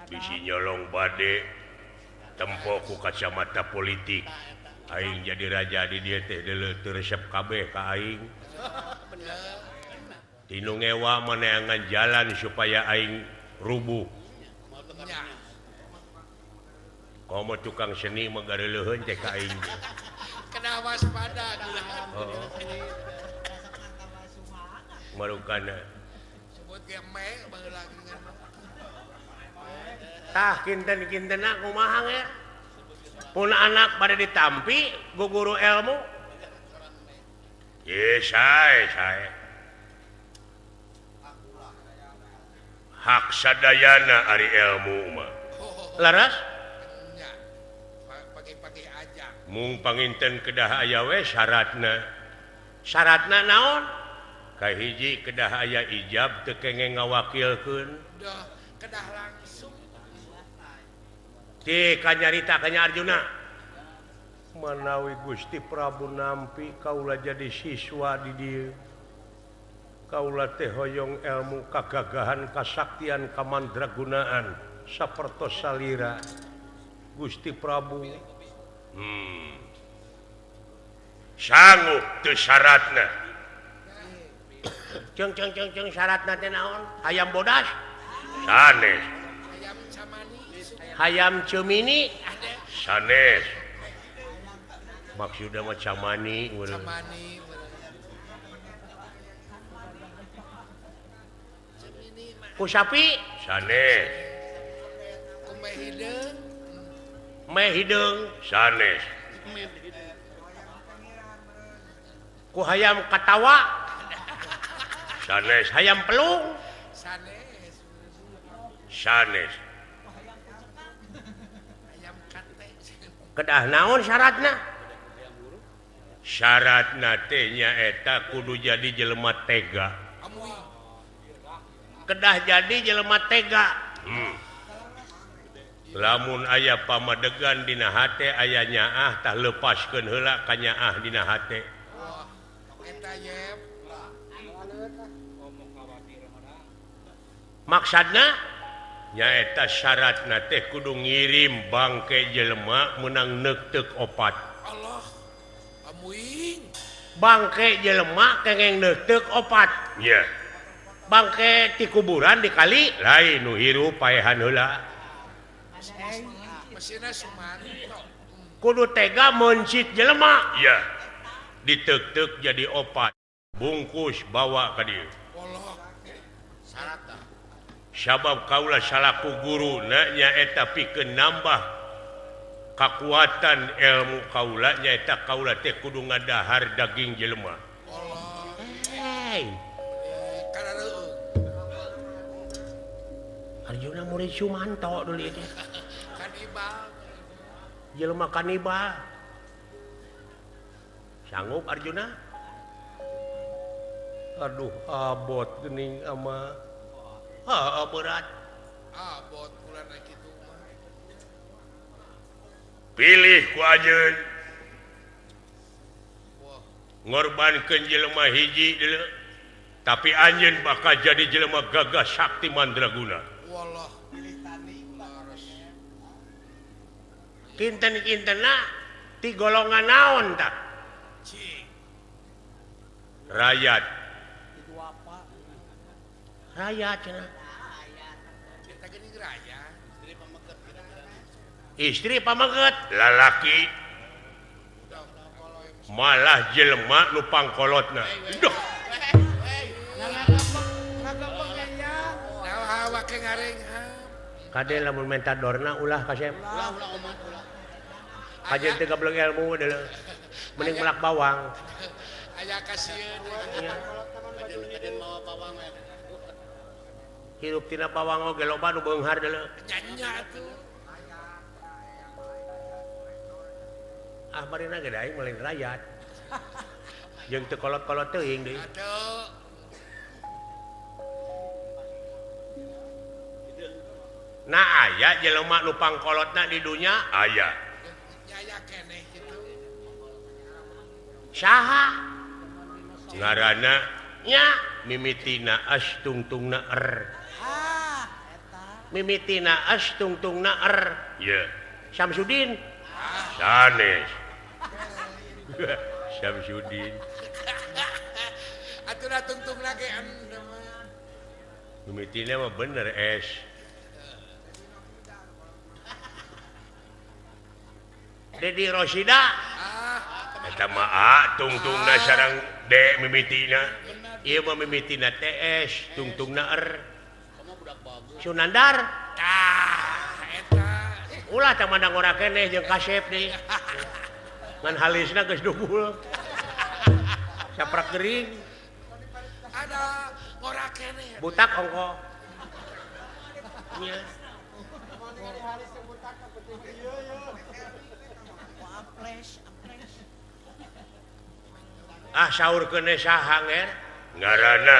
Bisi nyolong bade tempo ku kacamata politik. Aing jadi raja di dieu teh deuleu teu resep kabeh ka aing. Tinu ngewa meneangan jalan supaya aing rubuh. Komo tukang seni mah gareleuheun teh ka aing. Kena waspada. Heeh. Marukana. Sebut ge me baheula Tah kinten-kintena kumaha ge? Pun anak pada ditampi ku guru ilmu. Ye sae sae. Hak sadayana ari ilmu mah. Laras? Pagi-pagi aja. Mung panginten kedah aya we syaratna. Syaratna naon? Kahiji kedah aya ijab teu kengeng ngawakilkeun. Kedah langsung. Ti kanyarita kanya Arjuna. Manawi Gusti Prabu nampi kaula jadi siswa di dieu. Kaula teh hoyong ilmu kagagahan kasaktian kamandragunaan sapertos salira Gusti Prabu. Sanggup teu syaratna. Ceung ceung ceung ceung syaratna teh naon? Hayam bodas? Sanes. Hayam cemini? Sanes. Maksudna mah camani. Camani. Ku sapi? Sanes. Ku meh hideung? Meh hideung? Sanes. Ku hayam katawa? Sanes. Hayam pelung? Sanes. Sanes. Kedah naon syaratna? Syaratna teh nyaeta kudu jadi jelema tega. Kedah jadi jelema tega. Lamun aya pamadegan dina hate aya nyaah tah lepaskeun heula ka nyaah dina hate. Maksudna nyaeta syaratna teh kudu ngirim bangke jelema menang neukteuk opat. Allah amuing. Bangke jelema kengeng neukteuk opat. Nya. Bangke ti kuburan di kali lain nu hirup paehan heula. Kudu tega mencit jelema. Iya. Diteuk-teuk jadi opat. Bungkus bawa ka dieu. Sabab kaula salaku guru nyaeta pikeun nambah kakuatan ilmu kaula nyaeta kaula teh kudu ngadahar daging jelema. Hey. Arjuna murid Sumanto dulu itu. Kanibal. Jelema kanibal. Sanggup Arjuna? Aduh abot geuning ama. Ha berat. Abot ulah kitu mah. Pilih ku anjeun. Ngorbankeun jelema hiji deuleu. Tapi anjeun bakal jadi jelema gagah sakti mandraguna. Wallah. Kinten-kintenna ti golongan naon tah? Rakyat. Rakyat cenah. Istri pameget lalaki malah jelema nu pangkolotna. Duh. Kade lamun menta dorna ulah kasep. Kajeun teu gableng ilmu deuleu. Mending melak bawang. Aya kasieun. Hirup tina bawang oge loba nu beunghar deuleu. Nya atuh. Ah marina ge aing meuleun rakyat. Jeung teu kolot-kolot teuing deui. Aduh. Nah aya jelema nu pangkolotna di dunya aya. Aya keneh kitu. Saha? Ngaranna nya mimitina as tungtungna er. Ah, eta. Mimitina S tungtungna R. Ye. Samsudin. Sanes. Samsudin. Atuh tungtungna ge N. Mimitina mah bener S. Dedi Rosida. Eta mah A tungtungna sareng D mimitina. Ieu mah mimitina TS tungtungna R. Sunandar. Tah eta. Ulah tah mandang ora keneh jeung kasep deui. Ngan halisna geus dubul. Saprak gering. Ada ora keneh. Butak ongko. Nya. Ah saurkeun saha nger? Ngaranna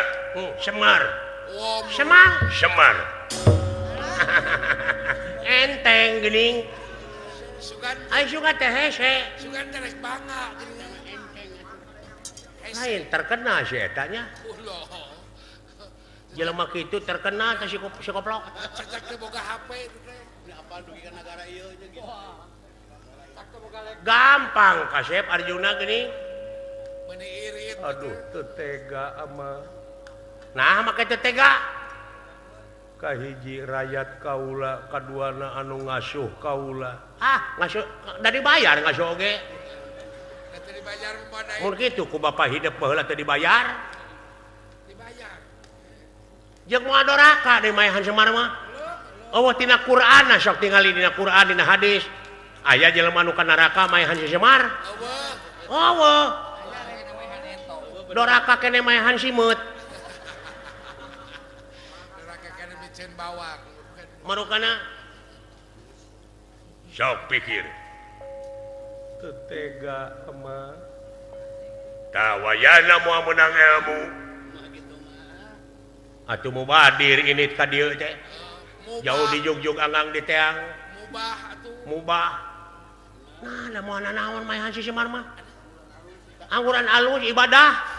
Semar. Semar, Semar. Enteng geuning. Sugan. Ai sugan teh hese. Sugan teh rek bangga geuning. Lain terkenal si eta nya. Jelema kitu terkenal teh si koplok. Cacak teh boga HP teh. Apa dugi ka nagara ieu nya gitu. Gampang kasep Arjuna geuning. Meuni irit. Aduh teu tega ama. Nah make teu tega. Kahiji rakyat kaula, kaduana anu ngasuh kaula. Ah, ngasuh da dibayar ngasuh oge. Da teu dibayar mah. Mun kitu ku bapa hidup baheula teu dibayar. Dibayar. Jeung moal doraka deui maehan Semar mah. Eueuh tina Qur'an sok tingali dina Qur'an dina hadis. Aya jelema nu ka neraka maehan si Semar. Eueuh. Eueuh. Doraka kene maehan simeut. Doraka kene micen bawang. Marukana sok pikir. Teu tega ama. Tah wayana moal meunang ilmu. Atuh mubadir ini ka dieu teh. Jauh dijugjug anggang di teang. Mubah atuh. Mubah. Nah, da moal nanaon maehan si Semar mah. Angguran alus ibadah.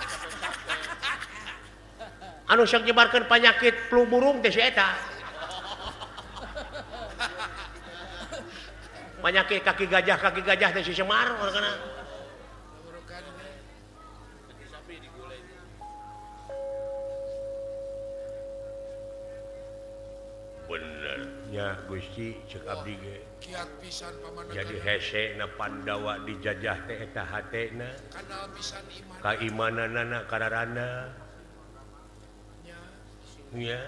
Anu sok nyebarkeun penyakit flu burung teh si eta. Penyakit kaki gajah teh si Semar urang. Bener nya Gusti cek abdi ge. Kiat pisan pamanakan. Jadi hese na Pandawa dijajah teh eta hatena. Kanal pisan iman. Kaimananana kararana. Nya. Nya.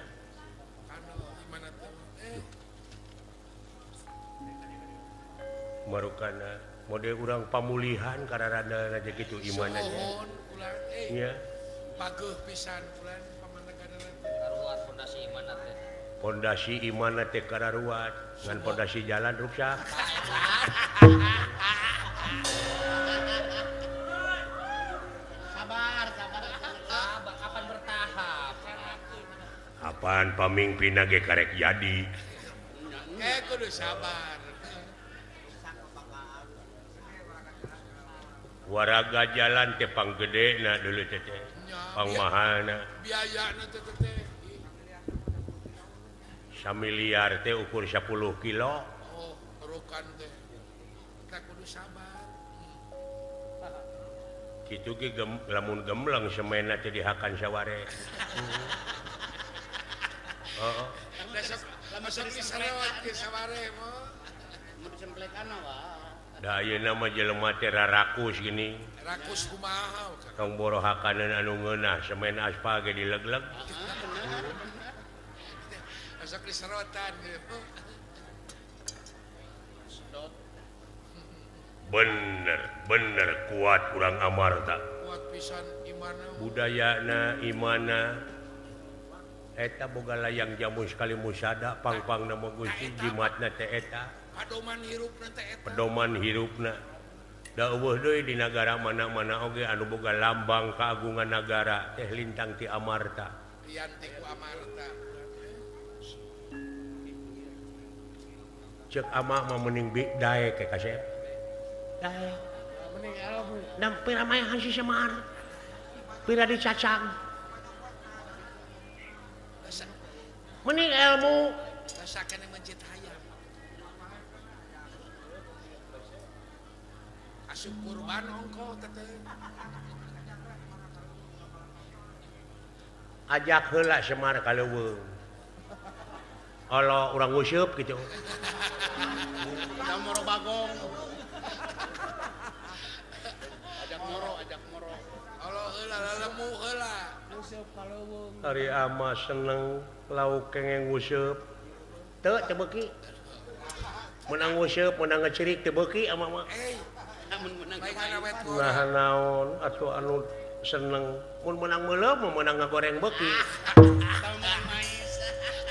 Kanal iman teh. Marukana model urang pamulihan kararana aja kitu imanana. Suhun ulah eh. Nya. Pageuh pisan ulah pamanakanana teh. Karuat pondasi imanna teh. Pondasi imanna teh kararuat ngan pondasi jalan ruksak. Sabar, sabar. Sabar, kapan bertahap? Apaan pamimpinna ge karek jadi. Kudu sabar. Waraga jalan teh panggedena dulu teh. Pangmahalna. Biayana teh teh. Samiliar teh ukur 10 kilo. Oh, rokan teh. Kita kudu sabar. Kitu ge lamun gembleng semena teh dihakan saware. Heeh. Masuk diserot ke saware mah. Mun disemplekan mah. Da ayeuna mah jelema teh rarakus gini. Rakus kumaha? Tong boro hakaneun anu ngeunah semen aspal ge dilegleg. Masuk diserotan gitu. Bener, bener kuat urang Amarta. Kuat pisan imana. Budayana, imana. Eta boga layang jamu sekali musada pangpangna mah Gusti jimatna teh eta. Pedoman hirupna teh eta. Pedoman hirupna. Da eueuh deui di nagara mana-mana oge anu boga lambang kagungan nagara teh lintang ti Amarta. Rianti ku Amarta. Cek ama mah mending daek ke kasep. Daek. Mending ilmu. Dan pira maehan si Semar. Pira dicacang. Mending ilmu Sakene mencit hayam. Asup kurban ongko teteh. Ajak heula Semar ka leuweung. Kalau urang nguseup gitu. Ajak moro bagong. Ajak moro, ajak moro. Allah heula lalemu heula. Nguseup ka leuweung. Ari ama seneng lauk kengeng nguseup. Teu teu beuki. Menang nguseup, menang ngecerik teu beuki ama mah. Mun menang nah naon atuh anu seneng mun menang meuleum mun menang ngagoreng beuki.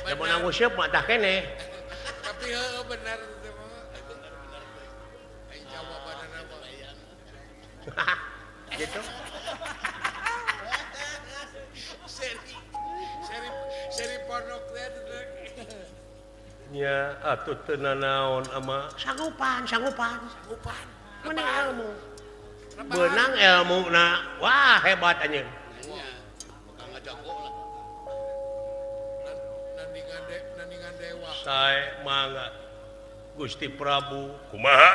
Da menang nguseup mah tah keneh. Tapi heueuh bener teh mah. Aing jawabanna mah. Gitu. Seri seri pondok teh. Nya atuh teu nanaon ama sanggupan sanggupan. Sanggupan. Menang ilmu. Benang ilmu na. Wah hebat anjing. Nya bakal ngajago lah. Nandingan dewa. Sae mangga Gusti Prabu kumaha?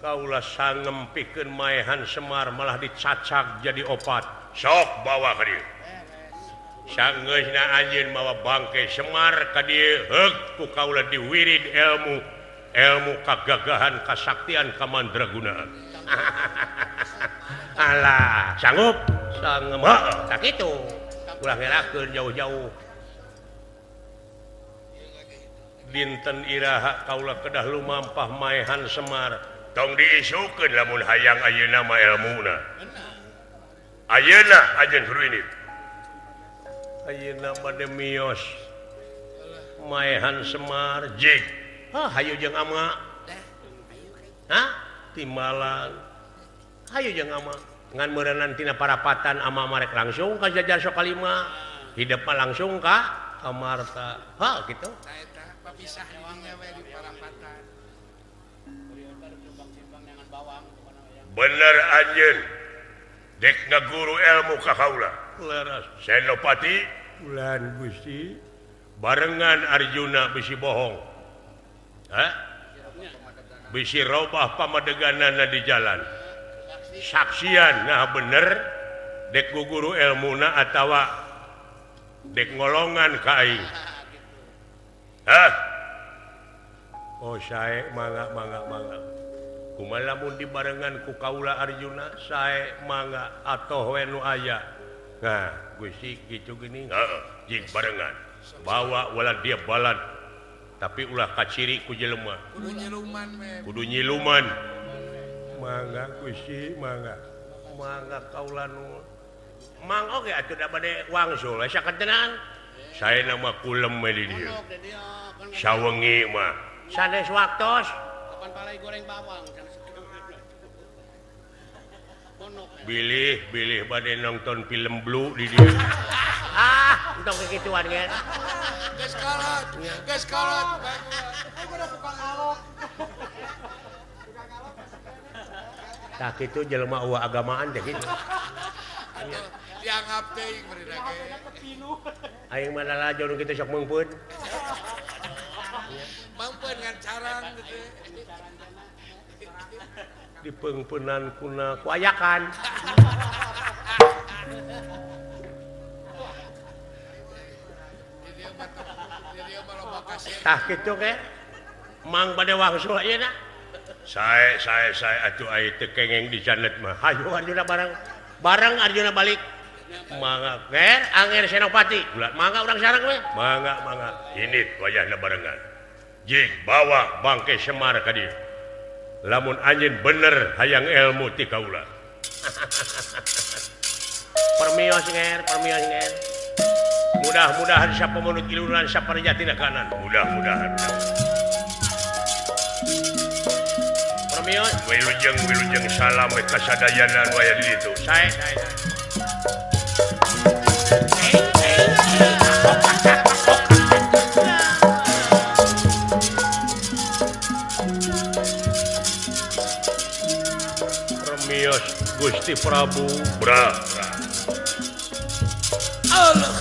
Kaula sangem pikeun maehan Semar malah dicacag jadi opat. Sok bawa ka dieu. Sangeusna anjeun mawa bangke Semar ka dieu heug ku kaula diwirid ilmu ilmu kagagahan kasaktian kamandragunaan. Alah, sanggup sangem heuh sakitu. Ulah ngelakeun jauh-jauh. Dinten iraha kaula kedah lumampah maehan Semar. Tong diisukeun lamun hayang ayeuna mah elmuna. Ayeuna anjeun kudu ini. Ayeuna bade mios maehan Semar jig. Hah, hayu jeung ama. Hah? Timbalan. Hayu jeung ama. Ngan meureunnan tina parapatan ama marek langsung ka Jajar Sokalima. Hidep mah langsung ka Amarta. Hah, kitu. Papisah didinya we di parapatan. Bener anjeun. Dek ngaguru ilmu ka kaula. Leres. Senopati ulan Gusti barengan Arjuna bisi bohong. Hah? Bisi robah pamadeganana di jalan. Saksian nah bener dek guguru ilmuna atawa dek ngolongan ka aing. Hah? Oh sae mangga mangga mangga. Kumaha lamun dibarengan ku kaula Arjuna sae mangga atoh we nu aya. Nah, Gusti kitu geuning. Heeh, jig barengan. Bawa wala dia balad. Tapi ulah kaciri ku jelema. Kudu nyiluman we. Kudu nyiluman. Mangga Gusti, mangga. Mangga kaula nu. Mang oge atuh da bade wangsul saketenan. Saena mah kulem we di dieu. Sawengi mah. Sanes waktos. Kapan palai goreng bawang. Bilih, bilih bade nonton film Blue di dieu. Ah, entong kekituan ge. Geus kolot, geus kolot. Tah kitu jelema eueuh agamaan teh kitu. Dianggap teuing meureun ge. Aing mah lalajo nu kitu sok meungpeun. Meungpeun ngan carang gitu. Dipeungpeunan kuna ku ayakan. Tah kitu ge. Mang bade wangsul ayeuna. Sae sae sae atuh ai teu kengeng di janet mah. Hayu Arjuna bareng. Bareng Arjuna balik. Mangga ger Anger Senopati. Mangga urang sareng we. Mangga mangga. Ini wayahna barengan. Jig bawa bangke Semar ka dieu. Lamun anjeun bener hayang ilmu ti kaula. Permios nger, permios nger. Mudah-mudahan sapamunut iluran saparjatina kanan. Mudah-mudahan. Permios wilujeng wilujeng salam we kasadayana nu aya di ditu. Sae sae. Permios Gusti Prabu. Bra. Allah.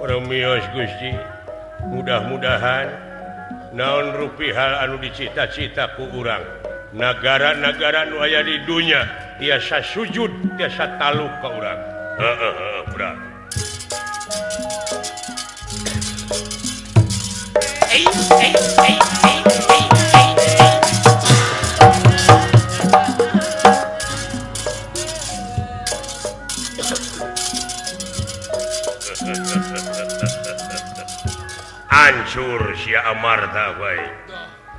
Romios Gusti mudah-mudahan naon rupi hal anu dicita-cita ku urang nagara-nagara nu aya di dunya tiasa sujud tiasa taluk ka urang. Heeh bra. Hancur si Amarta bae.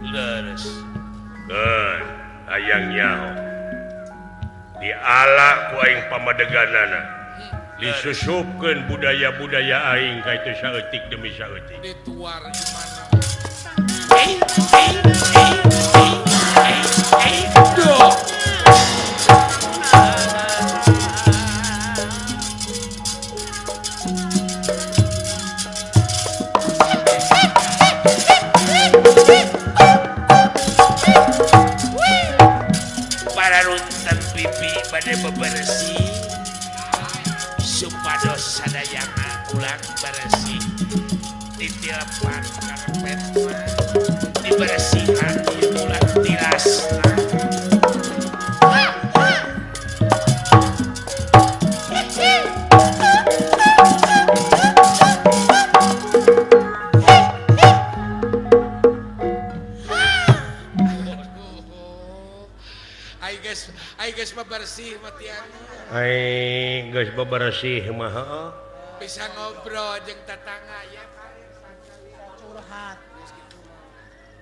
Leres. Keun hayang nyaho. Diala ku aing pamadeganana. Disusupkeun budaya-budaya aing ka itu saeutik demi saeutik. Dituar imana. Duh. Bebersih supados sadayana ulang bersih ditilepan karpet mah dibersihan ieu ulah tilasna. Bersih matian. Ai geus bebersih mah heuh. Bisa ngobrol jeung tetangga ya. Curhat.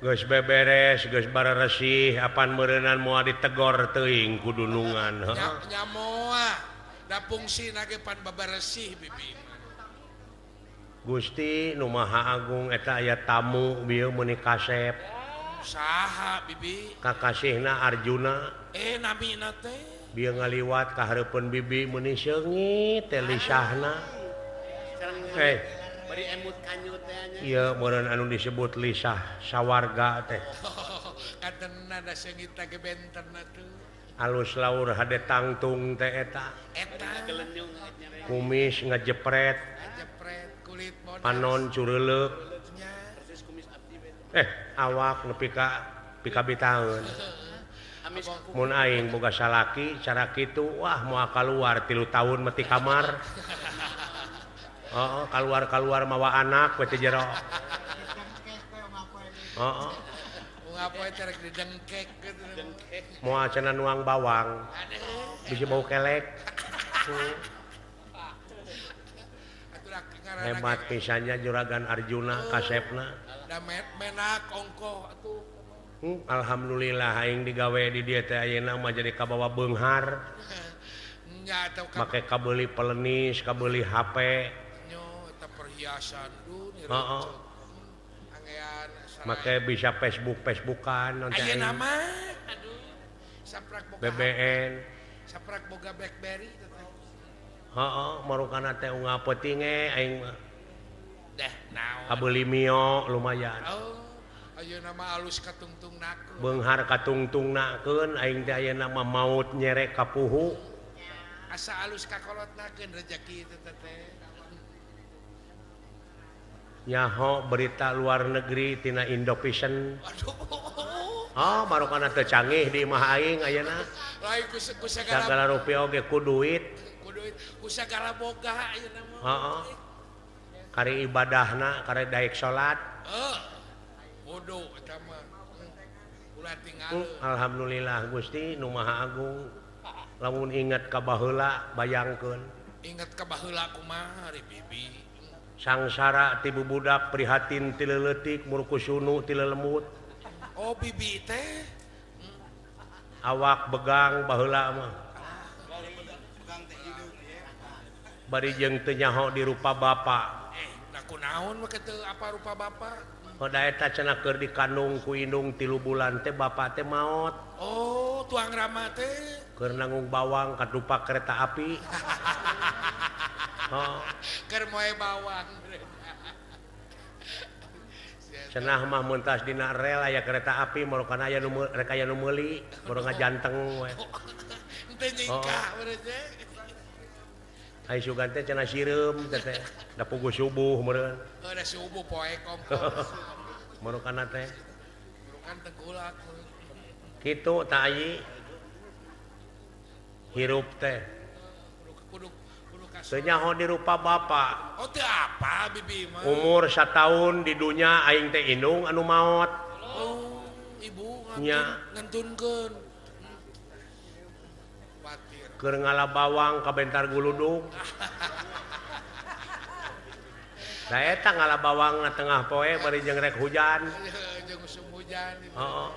Geus beberes, geus bararesih, apan meureunan moal ditegor teuing ku dunungan heuh. Nya moal. Da fungsina ge pan beberesih bibi. Gusti nu Maha Agung eta aya tamu bieu meuni kasep. Saha bibi? Kakasihna Arjuna. Namina teh bieu ngaliwat ka hareupeun bibi meuni seungit teh lisahna. Bari emut kanyut teh nya. Ieu meureun anu disebut lisah sawarga teh. Katenna da seungit teh benten atuh. Alus laur hade tangtung teh eta. Eta kumis ngejepret. Ngejepret kulit bodas. Panon cureuleuk. Awak nepi ka pikabitaeun. Mun aing boga salaki cara kitu wah moal kaluar 3 tahun meti kamar. Heeh, kaluar-kaluar mawa anak we teh jero. Heeh. Unggal poe teh rek didengkek kitu. Moal cenah nuang bawang. Bisi bau kelek. Hebat pisannya juragan Arjuna kasepna. Da menak ongkoh atuh. Alhamdulillah aing digawe di dieu teh ayeuna mah jadi kabawa beunghar. Make kabeuli pelenis, kabeuli HP. Nyo eta perhiasan duh heeh. Make bisa Facebook-Facebookan non teh. Ayeuna mah aduh saprak boga BBN. Saprak boga BlackBerry teh. Heeh, marukana teh unggal peuting aing mah. Deh naon. Kabeuli Mio lumayan. Oh. Ayeuna mah alus katungtungnakeun. Beunghar katungtungnakeun aing teh ayeuna mah maut nyerek ka puhu. Asa alus kakolotnakeun rejeki teh teh. Nyaho berita luar negeri tina Indovision. Aduh. Oh, marukana teu canggih di imah aing ayeuna. Lain ku sagala sagala rupiah oge ku duit. Ku duit, ku sagala boga ayeuna mah. Heeh. Kari ibadahna, kari daek salat. Heeh. Bodoh eta mah. Ulah tinggal. Alhamdulillah Gusti nu Maha Agung. Lamun inget ka baheula bayangkeun. Inget ka baheula kumaha ari bibi. Sangsara ti bubudak prihatin ti leuletik murkusunu ti lelemut. Oh bibi teh. Awak begang baheula mah. Bari jeung teu nyaho di rupa bapa. Nah kunaon mah teu apa rupa bapa? Hoda eta cenah keur dikandung ku indung 3 bulan teh bapa teh maot. Oh, tuang rama teh. Keur nanggung bawang kadupak kereta api. Oh. Keur moe bawang. Cenah mah mun tas dina rel aya kereta api marukana aya nu rek aya nu meuli, baru ngajanteng we. Henteu nyingkah meureun teh. Ai sugan teh cenah sireum teh teh da puguh subuh meureun. Heuh da subuh poe kompor. Murukana teh. Murukan tengkulak. Kitu tah ayi. Hirup teh. Kudu Teu nyaho di rupa bapa. Oh teu apa bibi mah. Umur satahun di dunya aing teh indung anu maot. Oh, ibu ngantunkeun. Keur ngala bawang ka bentar guludug. Da eta ngala bawang na tengah poe bari jeung rek hujan. Jeung usum hujan. Heeh.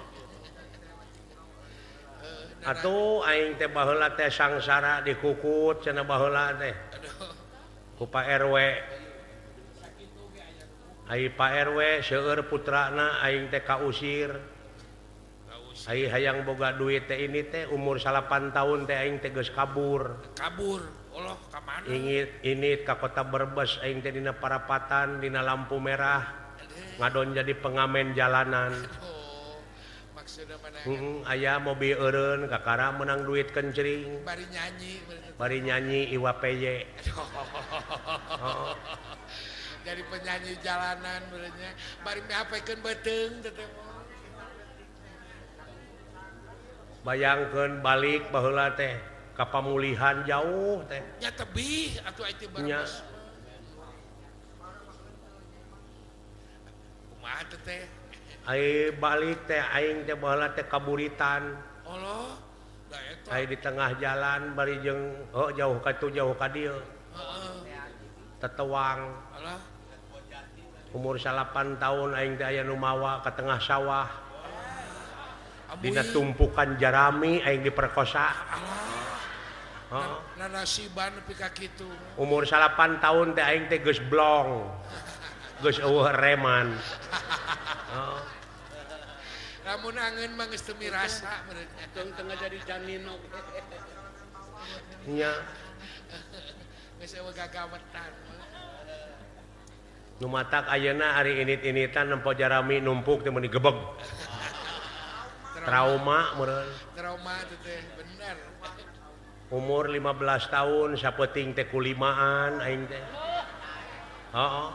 Atuh aing teh baheula teh sangsara dikukut cenah baheula teh. Ku Pak RW. Ai Pak RW seueur putrana aing teh kausir. Ai hayang boga duit teh ini teh umur 8 tahun teh aing teh geus kabur. Kabur. Allah ka mana? Ingit ka kota Brebes aing teh dina parapatan dina lampu merah. Ngadon jadi pengamen jalanan. Oh, maksudna mana? Aya mobil eureun kakara menang duit kencring. Bari nyanyi. Bari nyanyi Iwa Peye. Oh. Jadi penyanyi jalanan benernya. Bari miapekeun beuteung teh. Bayangkeun balik baheula teh ka pamulihan jauh teh. Nya tebih atuh itu Brebes. Kumaha teh? Ai balik teh aing teh baheula teh kaburitan. Allah, da eta. Ai di tengah jalan bari jeung heuh jauh ka tu jauh ka dieu. Heeh. Tetewang. Alah. Umur 8 tahun aing teh aya nu mawa ka tengah sawah. Dina tumpukan jarami aing diperkosa. Alah. Nanasiban nepi ka kitu. Umur 8 tahun teh aing teh geus blong. Geus eueuh reman. Heeh. Lamun angeun mah geus teu mirasa meureun. Tong tengah jadi janino. Nya. Geus eueuh gagawetan. Nu matak ayeuna ari init-initan nempo jarami numpuk teh meuni gebeg. Trauma meureun. Trauma teh bener. Umur 15 tahun sapeuting teh kulimaan aing teh. Heeh.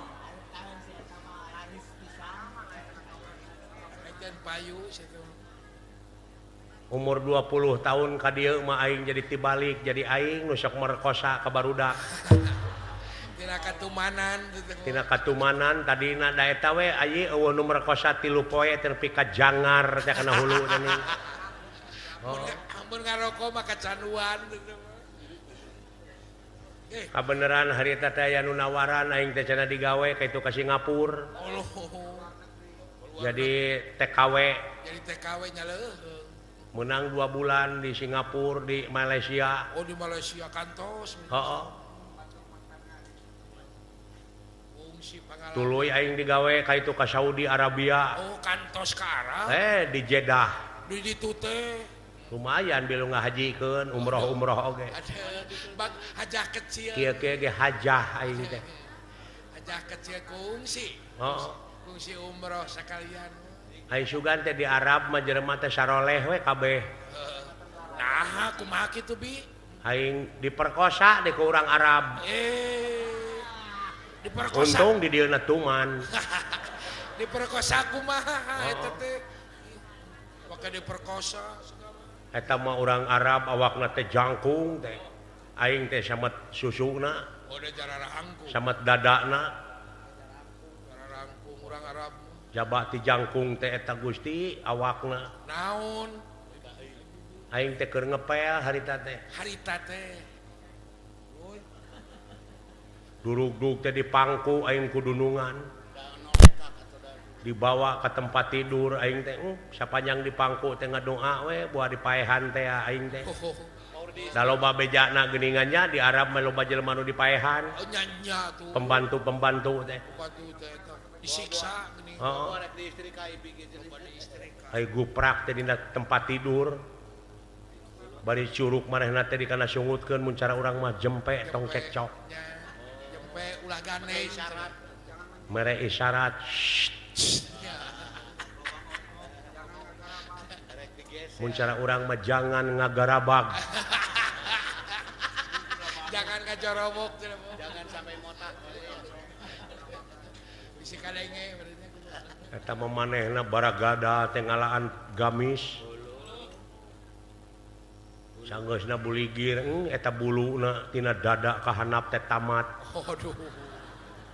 Umur 20 tahun ka dieu mah aing jadi tibalik jadi aing nu sok merkosa ka barudak. Tina katumanan. Tina katumanan tadina da eta we ayi eueuh nu merkosa 3 poe teh nepi ka jangar teh kana hulu teh ning. Oh. Mun ngaroko mah kacanduan. Kabeneran harita teh aya nu nawaran aing teh cenah digawe ka itu ka Singapura. Allah. Jadi TKW. Jadi TKW nya leuheung. Menang 2 bulan di Singapura, di Malaysia. Oh, di Malaysia kantos. Heeh. Tuluy aing digawe ka itu ka Saudi Arabia. Oh, kantos ka Arab. Di Jeddah. Di ditu teh. Lumayan bilu ngahajikeun umroh-umroh oge. Bag hajah kecil. Kieu-kieu ge hajah aing teh. Hajah kecil kungsi. Heeh. Kungsi umroh sekalian. Ai sugan teh di Arab mah jelema teh saroleh we kabeh. Nah, kumaha kitu bi? Aing diperkosa di ku urang Arab. Diperkosa. Untung di dieuna tuman. Diperkosa kumaha eta teh? Waka diperkosa segala. Eta mah urang Arab awakna teh jangkung teh. Aing teh samet susuna. Oh, da jararangkung. Samet dadana. Jararangkung urang Arab. Jabah ti jangkung teh eta Gusti awakna. Naon? Aing teh keur ngepel harita teh. Harita teh. Durug-durug teh dipangku aing ku dunungan. Dibawa ke tempat tidur aing teh sapanjang dipangku teh ngadoa we buah dipaehan teh aing teh. Da loba bejana geuningannya di Arab mah loba jelema nu dipaehan. Oh, nya tuh. Pembantu-pembantu teh. Pembantu teh eta disiksa geuning. Heeh. Ai guprak teh dina tempat tidur. Bari curug manehna teh dikana sungutkeun mun cara urang mah jempe tong cekcok. Jempe ulah gane isyarat. Mere isyarat. Mun cara urang mah jangan ngagarabag. Jangan Carobok jangan sampai motak. Bisi kadenge berarti. Eta mah manehna baragada teh ngalaan gamis. Sanggeusna buligir eta buluna tina dada ka handap teh tamat. Aduh.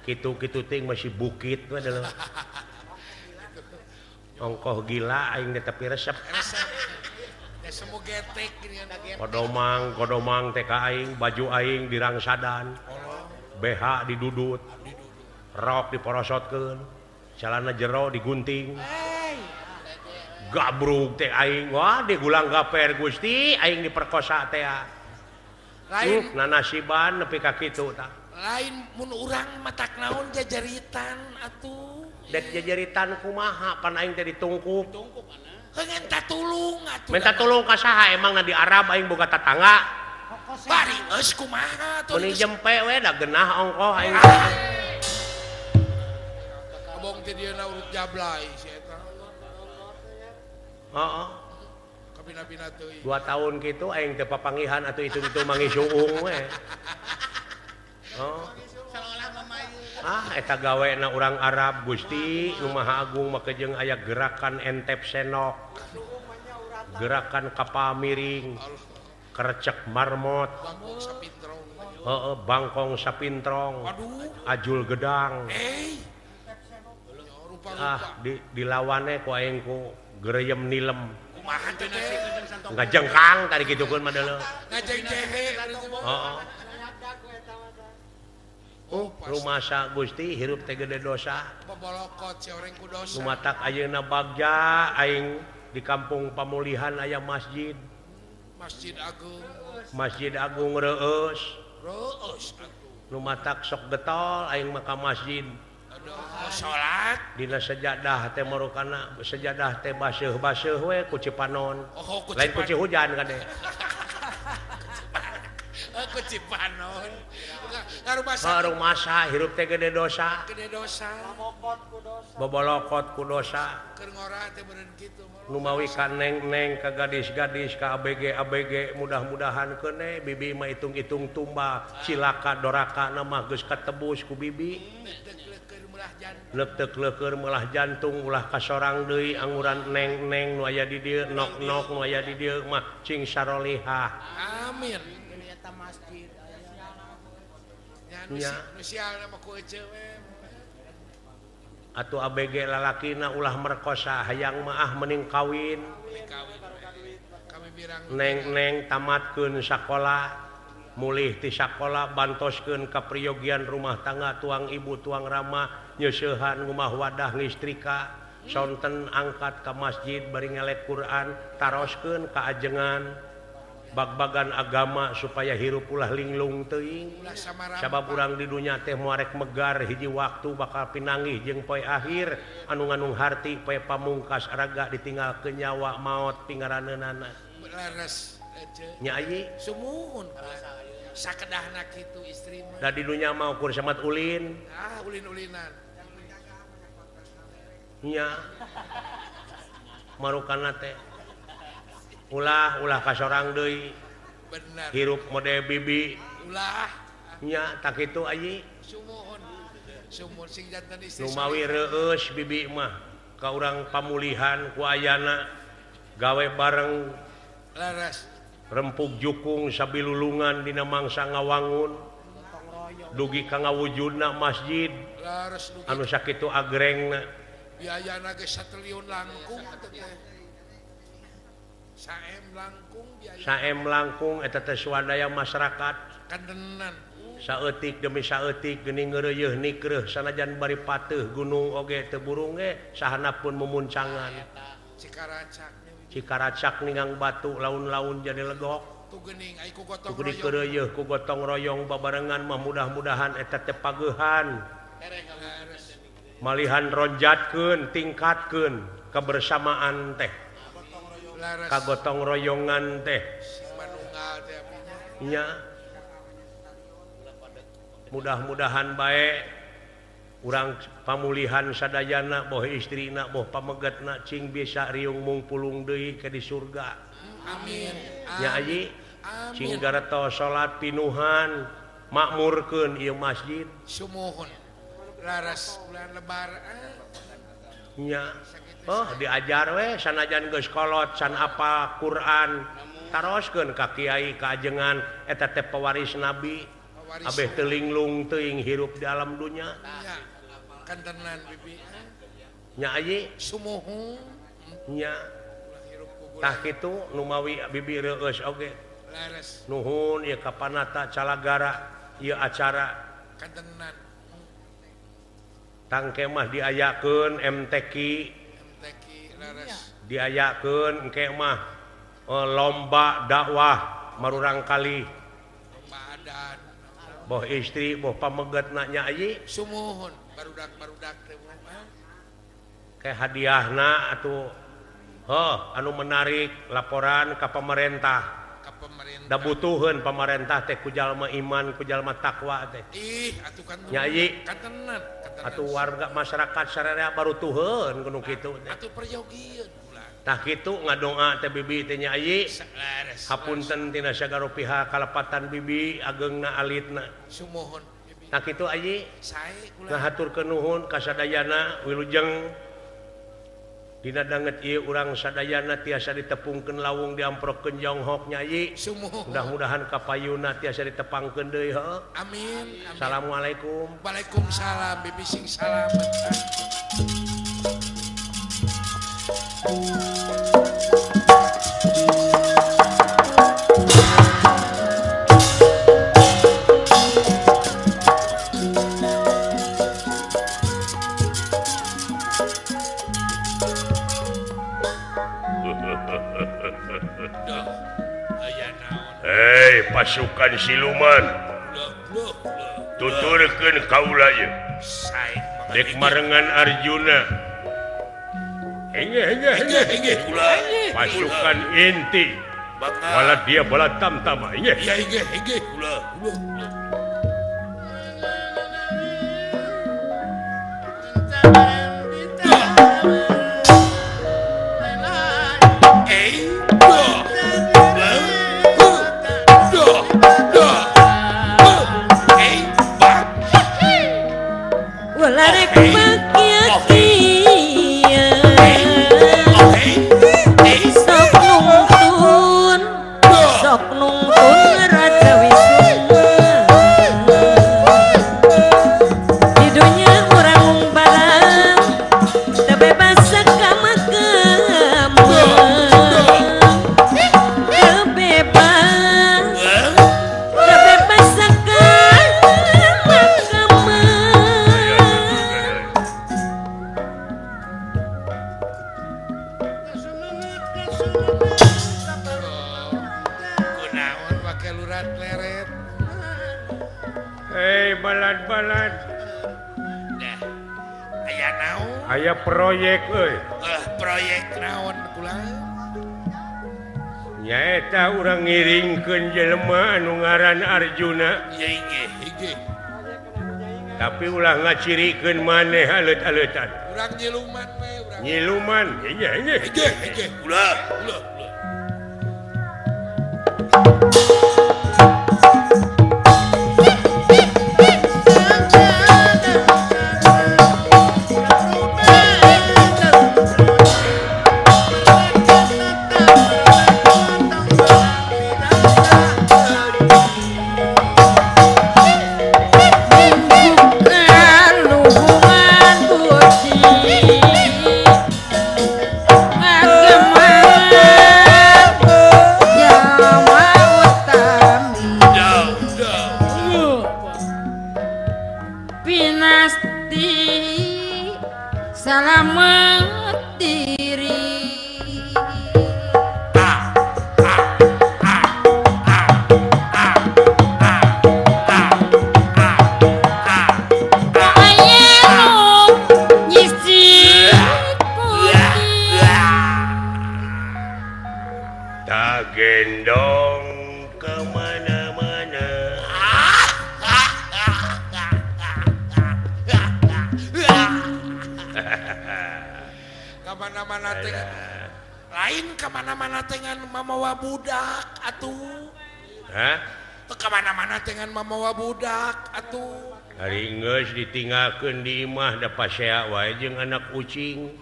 Kitu-kitu ting masih bukit we adalah. Ongkoh gila aing teh tapi resep. Semua getek kodomang kodomang teh ka aing baju aing dirangsadan. BH didudut. Rok diporosotkeun. Celana jero digunting. Gabrug teh aing wah digulang gaper Gusti aing diperkosa teh. Lain nanasiban nepi ka kitu tah. Lain mun urang matak naon jajaritan atuh. Dek jajaritan kumaha pan aing teh ditungkup. Tungkup ana. Heuh minta tulung atuh. Minta tulung ka saha emang na di Arab aing boga tatangga. Bari geus kumaha atuh. Meuni jempe we da genah ongkoh aing. Abong teh dieuna urut jablay si eta. Heeh. Kabina-bina teuing. 2 tahun kitu aing teh papangihan atuh itu-itu mangi suung we. Oh. Ah eta gawena urang Arab Gusti nu Maha Agung make jeung aya gerakan entep senok. Gerakan kapal miring. Kerecek marmot. Heeh, bangkong sapintrong. Ajul gedang. Ah dilawane ku aing ku gereyem nilem. Kumaha teh ngajengkang tadi kitukeun mah deuleu. Ngajengjehe. Heeh. Oh, rumasa Gusti hirup teh gede dosa. Bobolokot si oreng ku dosa. Lumatak ayeuna bagja aing di kampung Pamulihan aya masjid. Masjid Agung. Masjid Agung reueus. Reueus atuh. Lumatak sok getol aing mah ka masjid. Aduh, salat dina sejadah teh marukana sejadah teh baseuh-baseuh we ku Cipanon. Oh, ku lain ku hujan kade. Ku Cipanon. Ngarumasa hirup teh gede dosa. Gede dosa. Bobolokot ku dosa. Keur ngora teh beureun kitu. Nu mawi ka neng-neng ka gadis-gadis ka ABG-ABG mudah-mudahan keune bibi mah hitung-hitung tumbal cilaka doraka mah geus katebus ku bibi. Leuk leukeun meulah jantung ulah kasorang deui anguran neng-neng nu aya di dieu nok-nok nu aya di dieu mah cing sarolihah. Amin. Masjid nya atuh ABG lalakina ulah merkosa hayang maah mending kawin. Neng-neng tamatkeun sakola mulih ti sakola bantoskeun kapriyogian rumah tangga tuang ibu tuang rama nyeusehan ngumah wadah listrika sonten angkat ka masjid bari ngelek Quran taroskeun ka ajengan bag-bagan agama supaya hirup ulah linglung teuing sabab urang di dunya teh moarek megar hiji waktu bakal pinanggih jeung poe akhir anu nganung harti poe pamungkas raga ditinggalkeun nyawa maot pingaraneunana leres nya ayi sumuhun sakedahna kitu istri mah da di dunya mah ukur samat ulin ah ulin-ulinan nya marukana teh ulah ulah kasorang deui bener hirup mode bibi ulah nya tak kitu ayi sumuhun sumur sing janten istri lumawi reueus bibi mah ka urang pamulihan ku ayana gawe bareng leres rempug jukung sabilulungan dina mangsa ngawangun dugi ka ngawujudna masjid leres anu sakitu agrengna biayana ge 1 triliun langkung atuh teh saem langkung biaya saem langkung eta teh swadaya masyarakat kandenan saeutik demi saeutik geuning ngeureuyeun nikreuh sanajan bari pateuh gunung oge teu burung ge sahana pun memuncangan cikaracak cikaracak ningang batu laun-laun jadi legok tu geuning ai ku gotong royong dikeureuyeun ku gotong royong babarengan mah mudah-mudahan eta teh pagehan malihan ronjatkeun tingkatkeun kebersamaan teh kagotong royongan teh nya mudah-mudahan bae urang pamulihan sadayana boh istrina boh pamegetna cing bisa riung mungpulung deui ke di surga. Amin. Nya ayi cing gareto salat pinuhan Makmurkeun ieu masjid. Sumuhun. Laras bulan lebaran. Nya. Oh, diajar we sanajan geus kolot can apal Quran. Taroskeun ka kiai ka ajengan eta teh pewaris nabi. Abeh teu linglung teuing hirup di alam dunya. Nya. Kantenan bibi. Nya ayi sumuhun. Nya. Tah kitu numawi bibi reueus oge. Laras. Nuhun ieu ka panata calagara ieu acara. Kantenan. Tangke mah diayakeun MTQ. MTQ laras. Diayakeun engke mah lomba dakwah marurang kali. Lomba adan. Boh istri boh pamegetna nya ayi. Sumuhun barudak-barudak teh mah. Ke hadiahna atuh heuh anu menarik laporan ka pemerintah. Ka pemerintah. Da butuheun pamarentah teh ku jalma iman ku jalma takwa teh. Ih atuh kan nya ayi. Kantenan. Atuh warga masyarakat sararea barutuheun kudu kitu teh. Atuh perjogieun ulah. Tah kitu ngadoa teh bibi teh nya ayi. Hapunten tina sagala pihak kalepatan bibi ageungna alitna. Sumuhun bibi. Tah kitu ayi. Sae kula. Ngahaturkeun nuhun ka sadayana wilujeng. Dina danget ieu urang sadayana tiasa ditepungkeun lawung diamprokeun jonghok nya ayi. Mudah-mudahan kapayuna tiasa ditepangkeun deui heuh. Amin. Assalamualaikum. Waalaikumsalam bibi sing salamet. Hei pasukan siluman, tuturkeun kaula ieu. Dek marengan Arjuna. Pasukan inti. Wala dia bola tamtama. Aya proyek euy. Proyek naon kula? Nyaeta urang ngiringkeun jelema anu ngaran Arjuna. Inggih. Tapi ulah ngacirikeun maneh alet-aletan. Urang nyiluman we urang. Nyiluman. Inggih. Inggih. Ulah, ulah. Gendong kemana-mana. Kemana-mana teh lain kemana-mana dengan mamawa budak atuh. Hah? Teu ka mana-mana teh ngan mamawa budak atuh. Ari geus ditinggalkeun di imah da pasea wae jeung anak ucing.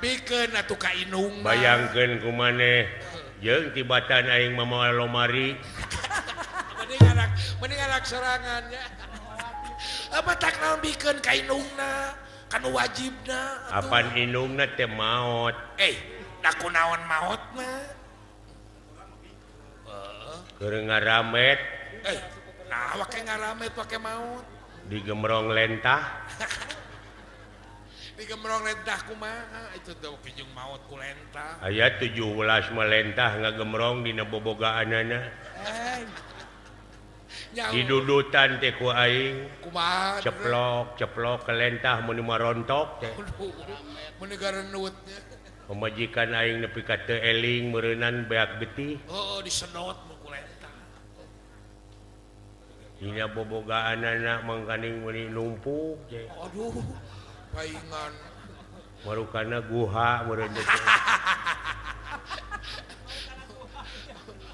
Bikeun atuh ka indung. Bayangkeun ku maneh jeung tibatan aing mamawa lomari. Mending anak sorangan nya. Apa tak naon bikeun ka indungna, kanu wajibna. Apan indungna teh maot. Da kunaon maotna? Keur ngaramet. Nah wake ngaramet wake maot. Digemrong lentah. Digemrong lentah kumaha itu teh wake jeung maot ku lentah. Aya 17 melentah ngagemrong dina bobogaanana. Didudutan teh ku aing. Kumaha? Ceplok, ceplok ke lentah mun marontok teh. Mun gareunut nya. Pamajikan aing nepi ka teu eling meureunnan beak getih. Oh, disedot mu ku lentah. Dina bobogaanana mangkaning meuni numpuk teh. Aduh, paingan. Marukana guha meureun teh.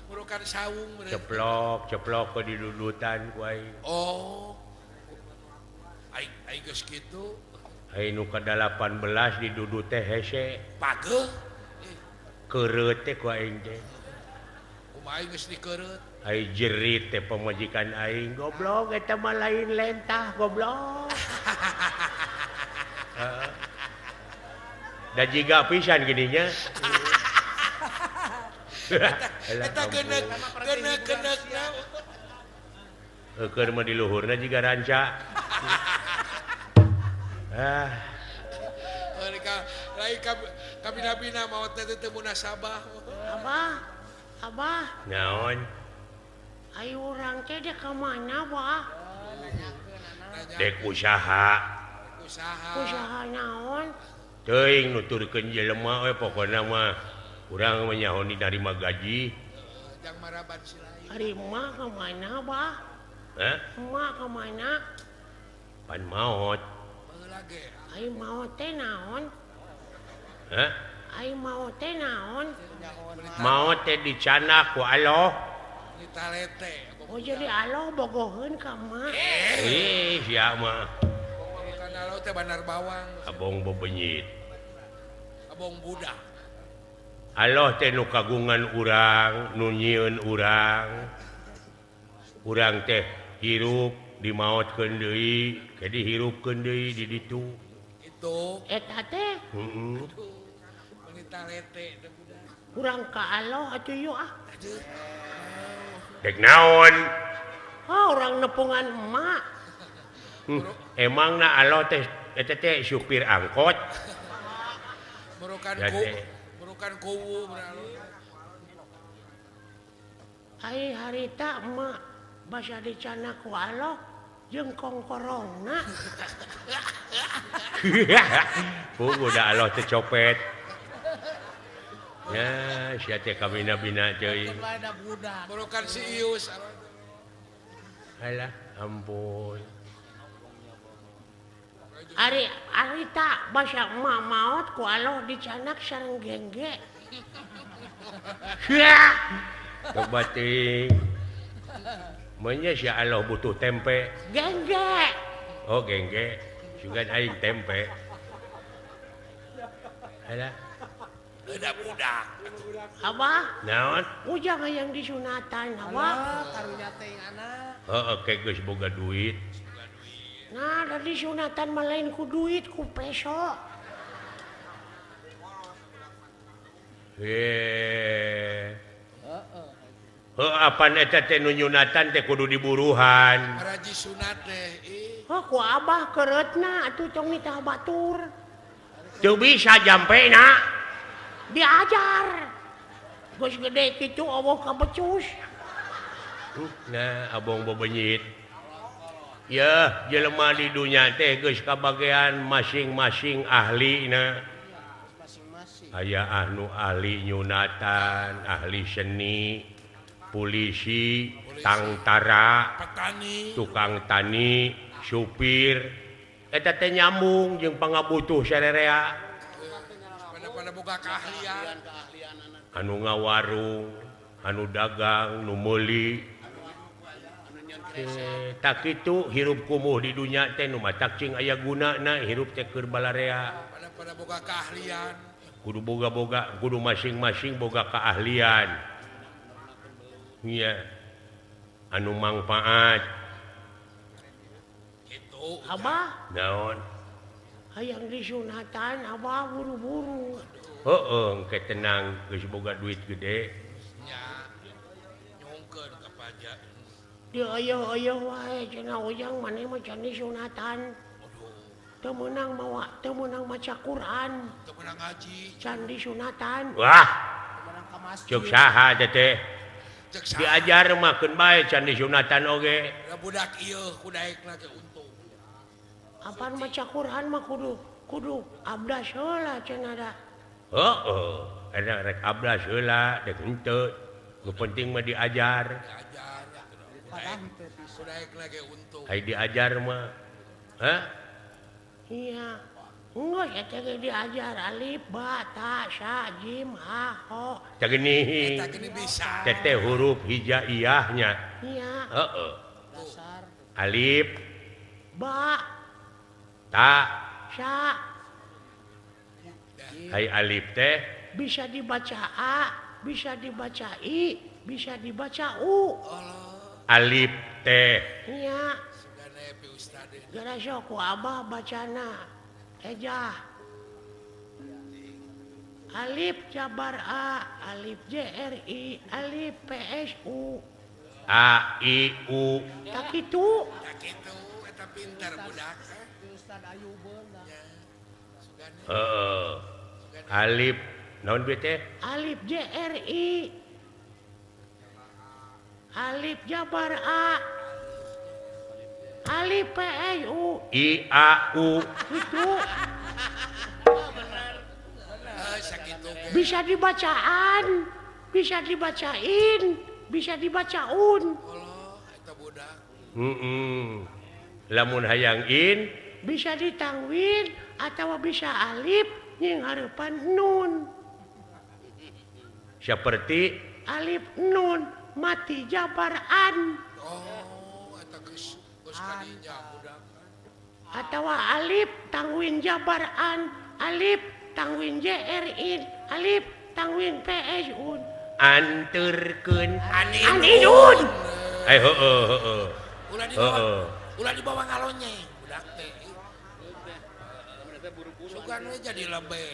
Marukan saung meureun. Ceplok, ceplok ke didudutan ku aing. Oh. Aing aing geus kitu. Aing nu ka-18 didudut teh hese. Pageuh. Keureut teh ku aing teh. Kumaha aing geus dikeureut? Ai jerit teh pamajikan aing, goblok eta mah lain lentah goblok. Da jiga pisan gininya. Eta geuneuk geuneuk geuneukna. Heukeun mah di luhurna jiga ranca. Ah. Lain kabina-bina maot teh teu munasabah. Abah, abah. Naon? Ayo urang teh dek ka mana, Bah? Dek usaha. Usaha. Usaha naon? Teuing nuturkeun jelema we pokona mah urang mah nyaho narima gaji. Jang maraban si lain. Ari emak ka mana, Bah? Hah? Emak ka mana? Pan maot. Baheula ge. Ai maot teh naon? Hah? Ai maot teh naon? Maot teh dicanak ku Allah. Oh jadi Allah bogoheun ka emak. Sia mah. Bukan Allah teh bandar bawang. Abong bebenyit. Abong budak. Allah teh nu kagungan urang, nu nyieun urang. Urang teh hirup dimaotkeun deui, ke dihirupkeun deui di ditu. Itu. Eta teh. Heeh. Meuni talete teh budak. Urang ka Allah atuh yeuh ah. Dek naon? Oh, orang nepungan emak. Emang na Allah teh eta teh supir angkot. Merukan ku, merukan kuwu Ai harita emak basa dicana ku Allah jeung kongkorongna. Puguh da Allah teh copet. Ya, sia teh kabina-bina teuing. Merukan si Ius. Alah, ampun. Ari harita basa emak maot ku Allah dicanak sareng gengge. Coba teuing. Menya sia Allah butuh tempe. Gengge. Oh, gengge. Sugan aing tempe. Alah. Udah budak. Abah? Naon? Ujang hayang disunatan, abah. Karunya teh anak. Heeh, ke geus boga duit. Nah, da disunatan mah lain ku duit, ku peso. Heeh. Heuh, apan eta teh nu nyunatan teh kudu diburuhan. Raji sunat teh. Oh, ku abah keureutna atuh tong nitah batur. Teu bisa jampena. Diajar. Geus gede kitu eueuh kabecus. Nah, abong bebenyit. Yeuh, jelema di dunya teh geus kabagean masing-masing ahlina. Aya anu ahli nyunatan, ahli seni, polisi, tangtara, petani, tukang tani, supir. Eta teh nyambung jeung pangabutuh sarerea. Pada boga keahlian, anu ngawarung, Anu dagang nu meuli tak kitu hirup kumuh di dunya teh nu matak cing aya gunana hirup teh keur balarea pada boga keahlian kudu boga-boga kudu masing-masing boga keahlian iya anu mangfaat kitu Abah naon hayang disunatan Abah buru-buru heeh engke tenang geus boga duit gede nya nyungkeun ka pajak di ayo-ayo wae cenah Ujang maneh mah can disunatan teu meunang mawa teu meunang maca Quran teu meunang ngaji can disunatan wah teu meunang ka masjid cek saha teh diajar mah keun bae can disunatan oge da budak ieu kudaekna ge untung apaan maca Quran mah kudu kudu abdas heula cenah da heeh eta rek abdas heula deuk henteu nu penting mah diajar diajar kudaekna ge untung ai diajar mah hah iya enggak eta ge diajar alif ba ta sa jim ha ho tah geuning eta geuning bisa teteh huruf hijaiyahnya iya heeh dasar alif ba ta sa hai alif teh bisa dibaca a bisa dibaca i bisa dibaca u alif teh iya gara sok ku abah bacana ejah alif jabar a alif j r i alif p s u a i u tak kitu tak kitu eta pintar budak Ustad Ayubeun heeh alif naon be teh alif j r i alif jabar a alif p s u i a u itu bisa dibacaan bisa dibacain bisa dibacaun lamun hayang in bisa ditangwin atau bisa alif nying hareupan nun seperti alif nun mati jabaran oh eta geus atau alif tangwin jabaran alif tangwin jrin alif tangwin psun anturkeun aninun eh heeh heeh ulah dibawa ngalonyeng budak teh sugan we jadi lebe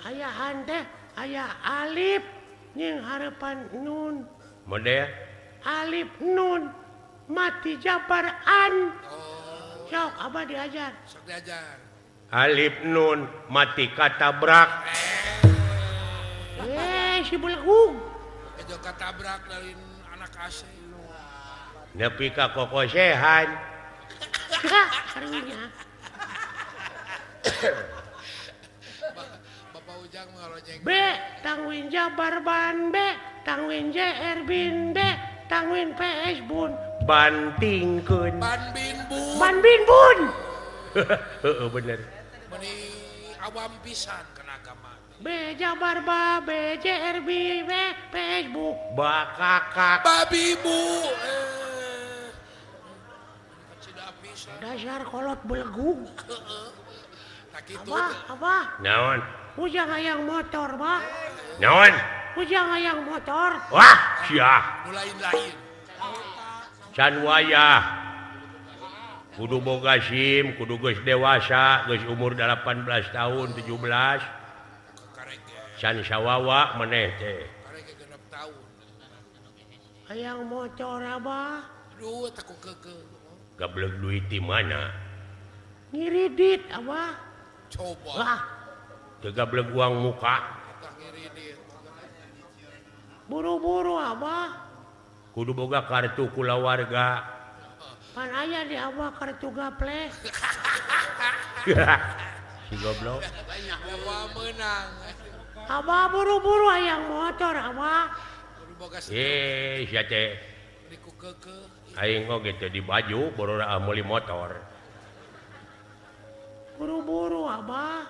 ayahan teh aya alif nying hareupan nun model alif nun mati jabaran oh. Sok abah diajar sok diajar alif nun mati katabrak si belegug ejo katabrak dari anak AC nepi ka kokosehan karunya Bapak Ujang ngalonyeng B tangwin jabar ban B tangwin JR bin B tangwin PS bun bantingkeun ban bin bun ban bin bun heeh bener meuni awam pisan kana agama B jabar ba B JR B B PS bu bakakak babi bu dasar kolot belegug heeh tak kitu abah abah naon Ujang hayang motor bah naon Ujang hayang motor wah sia nu lain-lain can wayah kudu boga SIM kudu geus dewasa geus umur 18 tahun 17 can sawawa maneh teh hayang motor abah aduh teh ku keukeuh gablek duit di mana ngiridit abah coba wah teu gablek uang muka buru-buru abah kudu boga kartu kulawarga pan aya di abah kartu gaple si goblok meunang abah buru-buru hayang motor abah sia teh aing oge teh di baju borora meuli motor buru-buru abah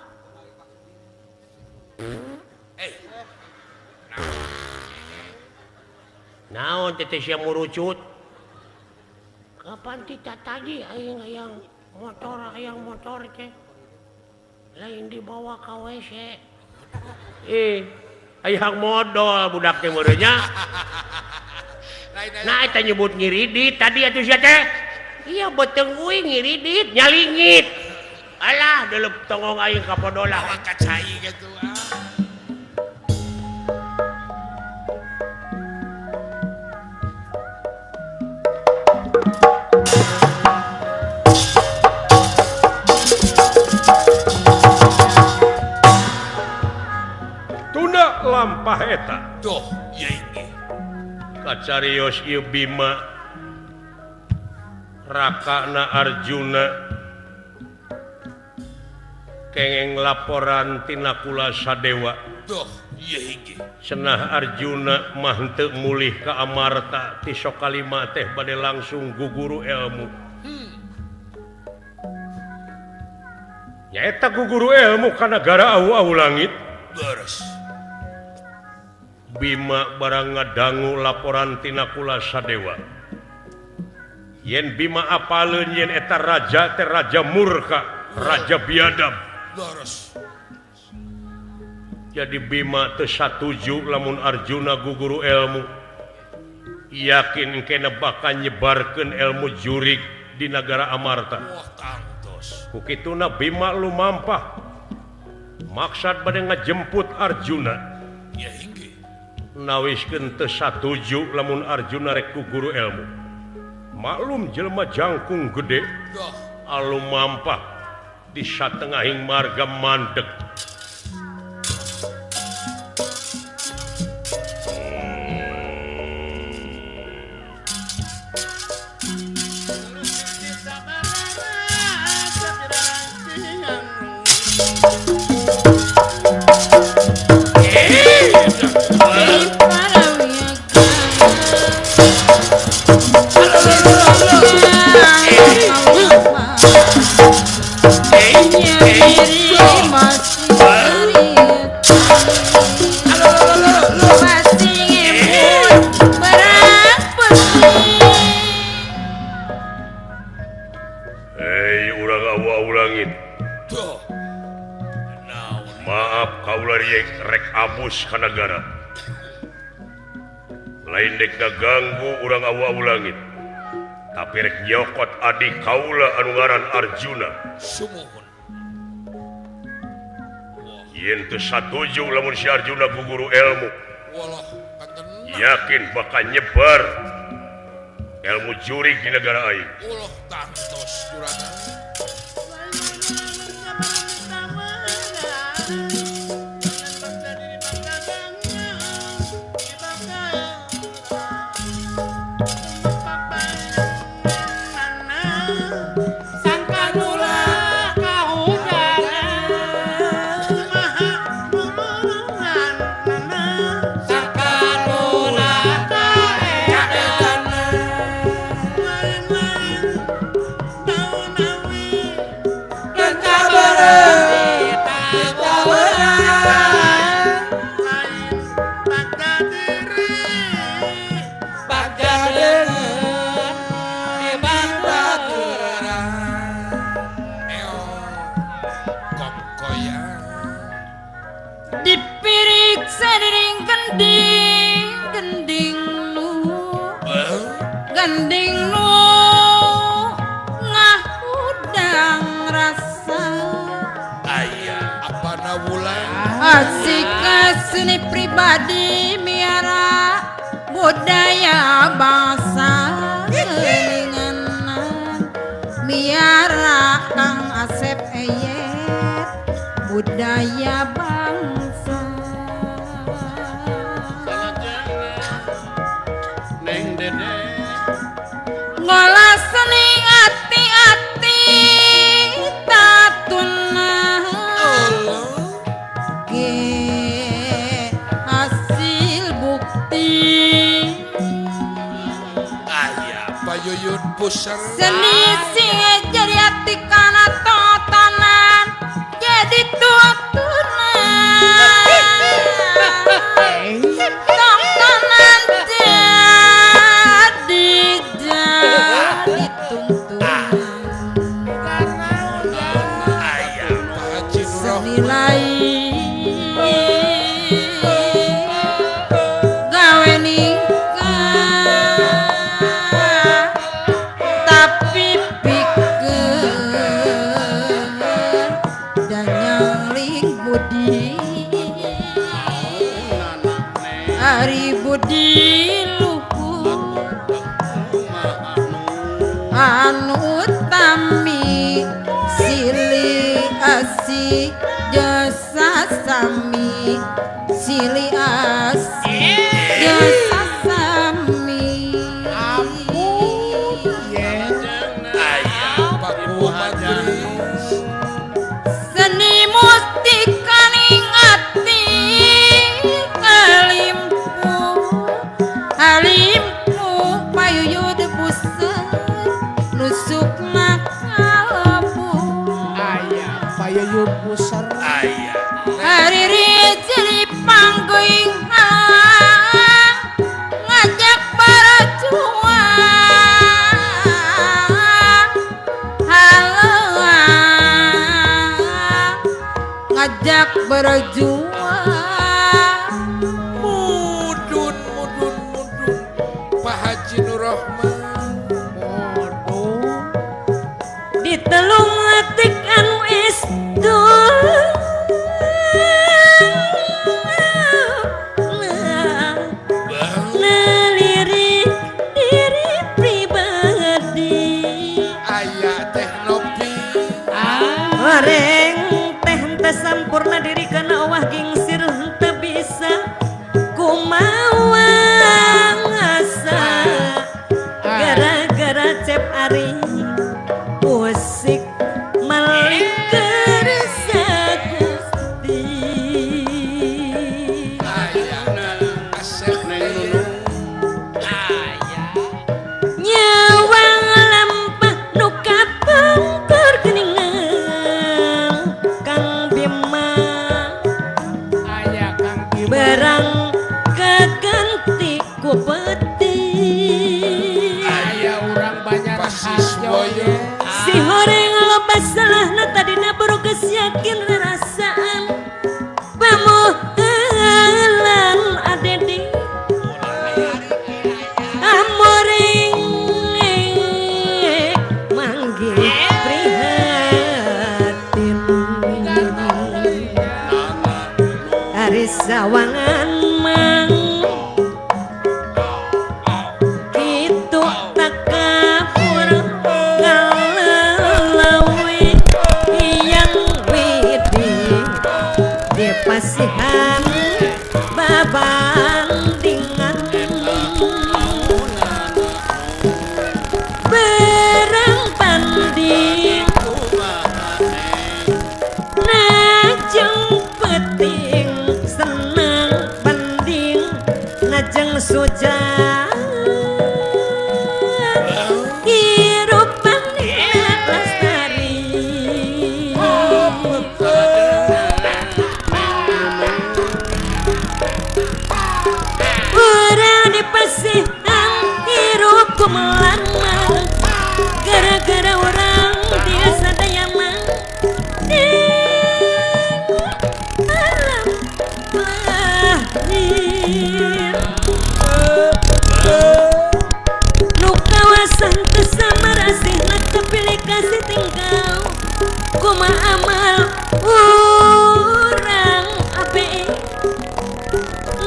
Naon teh sia murucut? Kapan tita tadi aing hayang motor teh. Lain dibawa ka WC. Hayang modol budak teh meureun nya. Nah eta nyebut ngiridit tadi atuh sia teh. Iya beuteung uing ngiridit nyalingit. Alah delep tongong aing ka podolah. Ka cai kitu ah. Tunda lampah eta. Duh, ieu inggih. Kacarios ieu Bima rakana Arjuna kengeng laporan tina Kula Sadewa. Duh, ieu inggih. Cenah Arjuna mah henteu mulih ka Amarta ti Sokalima teh bade langsung guguru ilmu. Nyaeta guguru ilmu ka nagara awu-awu langit. Beres. Bima barang ngadangu laporan tina Kula Sadewa. Yen Bima apaleun yen eta raja teh raja murka, raja biadab. Beres. Jadi Bima teu satuju lamun Arjuna guguru ilmu. Yakin kena bakal nyebarkeun ilmu jurig di nagara Amarta. Wah, tangtos. Ku kituna Bima lumampah. Maksad bade ngajemput Arjuna. Ya inggih. Nawiskeun teu satuju lamun Arjuna rek guguru ilmu. Maklum jelema jangkung gede. Duh. Alumampah di satengahing marga mandeg. Kanagara lain dek ganggu urang awu-awu langit tapi rek nyokot adik kaula anu ngaran Arjuna. Sumuhun. Yen teu satuju lamun si Arjuna guguru ilmu. Walah, kantenan. Yakin bakal nyebar ilmu jurig di negara aing. Ulah tangtos juragan. Asik seni pribadi miara budaya bangsa kelinganan miara Kang Asep Eyet budaya bangsa. Neng Dede ngolah seni ati-ati tatuna ge hasil bukti aya payuyun pusar seni sing jadi ati kana tontonan jadi tutunan tontonan asih jasa sami silih asih jasa sami. Ampun ye aya Pak Majelis seni mustika ning ati alimpu alimpu payuyud buser nusuk makalebu aya payuyud buser aya hariri jadi panggoing ngajak berjuang halang ngajak berjuang mudun mudun mudun Pak Haji Nurrohman mudun di telung atik anu estu nelirik diri pribadi aya teh nopi horeng teh henteu sampurna diri kana owah gingsir henteu bisa kumawa ngasa gara-gara cep ari musik malik kersa Gusti aya asep Neng Nunung aya nyawang lampah nu kapungkur geuningan Kang Bima aya Kang Bima barang kaganti ku peti aya urang Banjar Pasiswoyo. Harjo si horeng loba salahna tadina baru geus yakin rarasaan pamohelan adedi amoring manggih prihatin ari sawangan mang kitu takabur ngalelawe yang widi dipasihan babandingan berang banding najeng peting senang banding najeng suja hirup banding lestari urang dipasihan hirup kumelan gara-gara orang dia sadaya mah di alam lahir nu kawasan teu samarasihna teu pilih kasih tinggal kumaha amal urang ape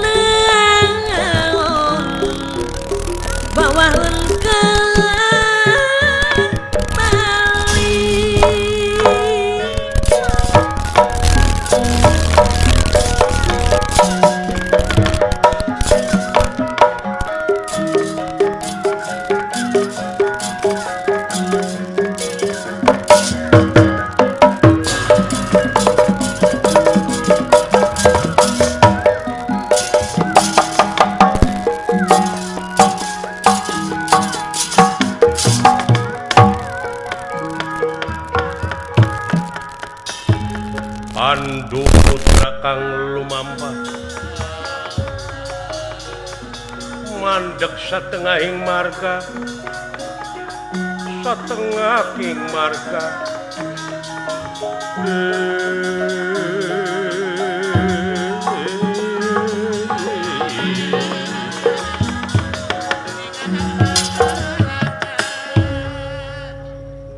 naon bawaheun keur balik. Pandu putra kang lumampah mandeg satengahing marga satengahing marga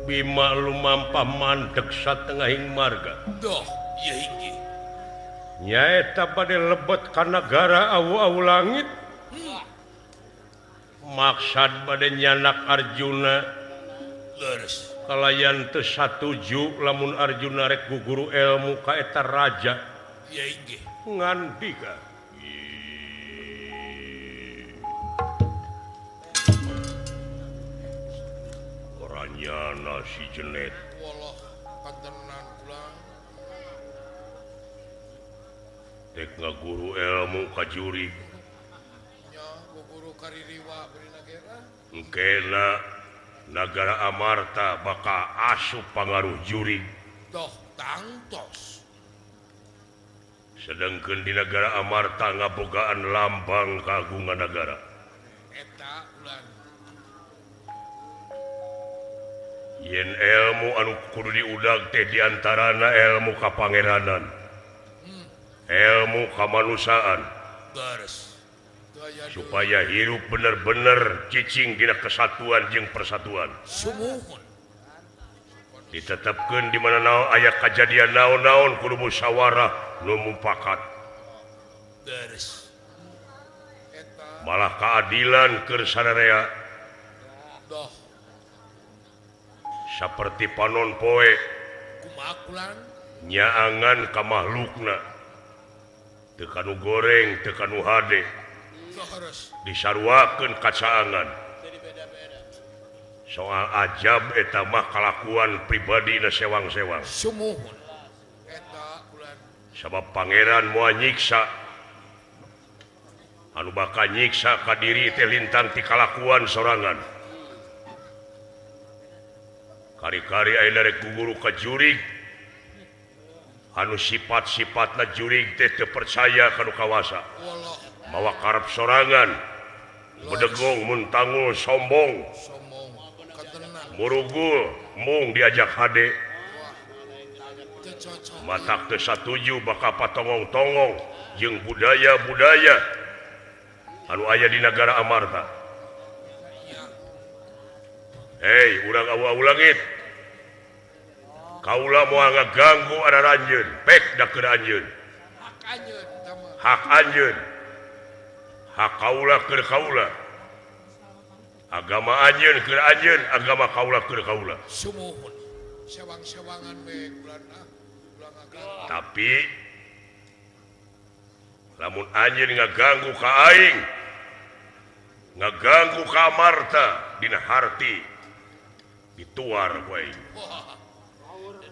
Bima lumampah mandeg satengahing marga doh ieu hiji nyaeta bade lebet ka nagara awu-awu langit maksad bade nyanak Arjuna leres Kalayan teu satuju lamun Arjuna rek guguru ilmu ka eta raja. Ya inggih. Ngandika. Oranyana si Jenet. Walah pantenan kula. Dek ngaguru ilmu ka jurig. Nya guguru kaririwa beri nagera. Engkena Nagara Amarta bakal asup pangaruh jurig. Doh tangtos. Sedangkan di Nagara Amarta ngabogaan lambang kagungan nagara. Eta ulan. Yen ilmu anu kudu diudag teh diantarana ilmu kapangeranan. Ilmu kamanusiaan. Beres. Supaya hirup bener-bener cicing dina kesatuan jeung persatuan. Sumuhun. Ditetepkeun di mana naon aya kajadian naon-naon kudu musyawarah nu mufakat. Beres. Eta malah keadilan keur sararea. Doh. Saperti panon poe. Kumaha kulan? Nyaangan ka mahlukna. Teu kanu goreng, teu kanu hade. Disaruakeun kacaangan. Soal ajab eta mah kalakuan pribadi na sewang-sewang. Sumuhun. Eta ulan. Sabab pangeran moal nyiksa. Anu bakal nyiksa ka diri teh lintang ti kalakuan sorangan. Kari-kari ayeuna rek guguru ka jurig. Anu sifat-sifatna jurig teh teu percaya ka nu kawasa. Mawa karep sorangan, bedegong, muntangul, sombong, murugul, mung diajak hade, matak teu satuju bakal patongong-tongong jeung budaya-budaya anu aya di Nagara Amarta. Hei, urang awu-awu langit, kaula moal ngaganggu araranjeun, pek da keur anjeun, hak anjeun. Hak kaula keur kaula, agama anjeun keur anjeun, agama kaula keur kaula. Sumuhun. Sewang-sewangan we ulah ngaganggu. Tapi lamun anjeun ngaganggu ka aing, ngaganggu ka Amarta dina harti dituar ku aing.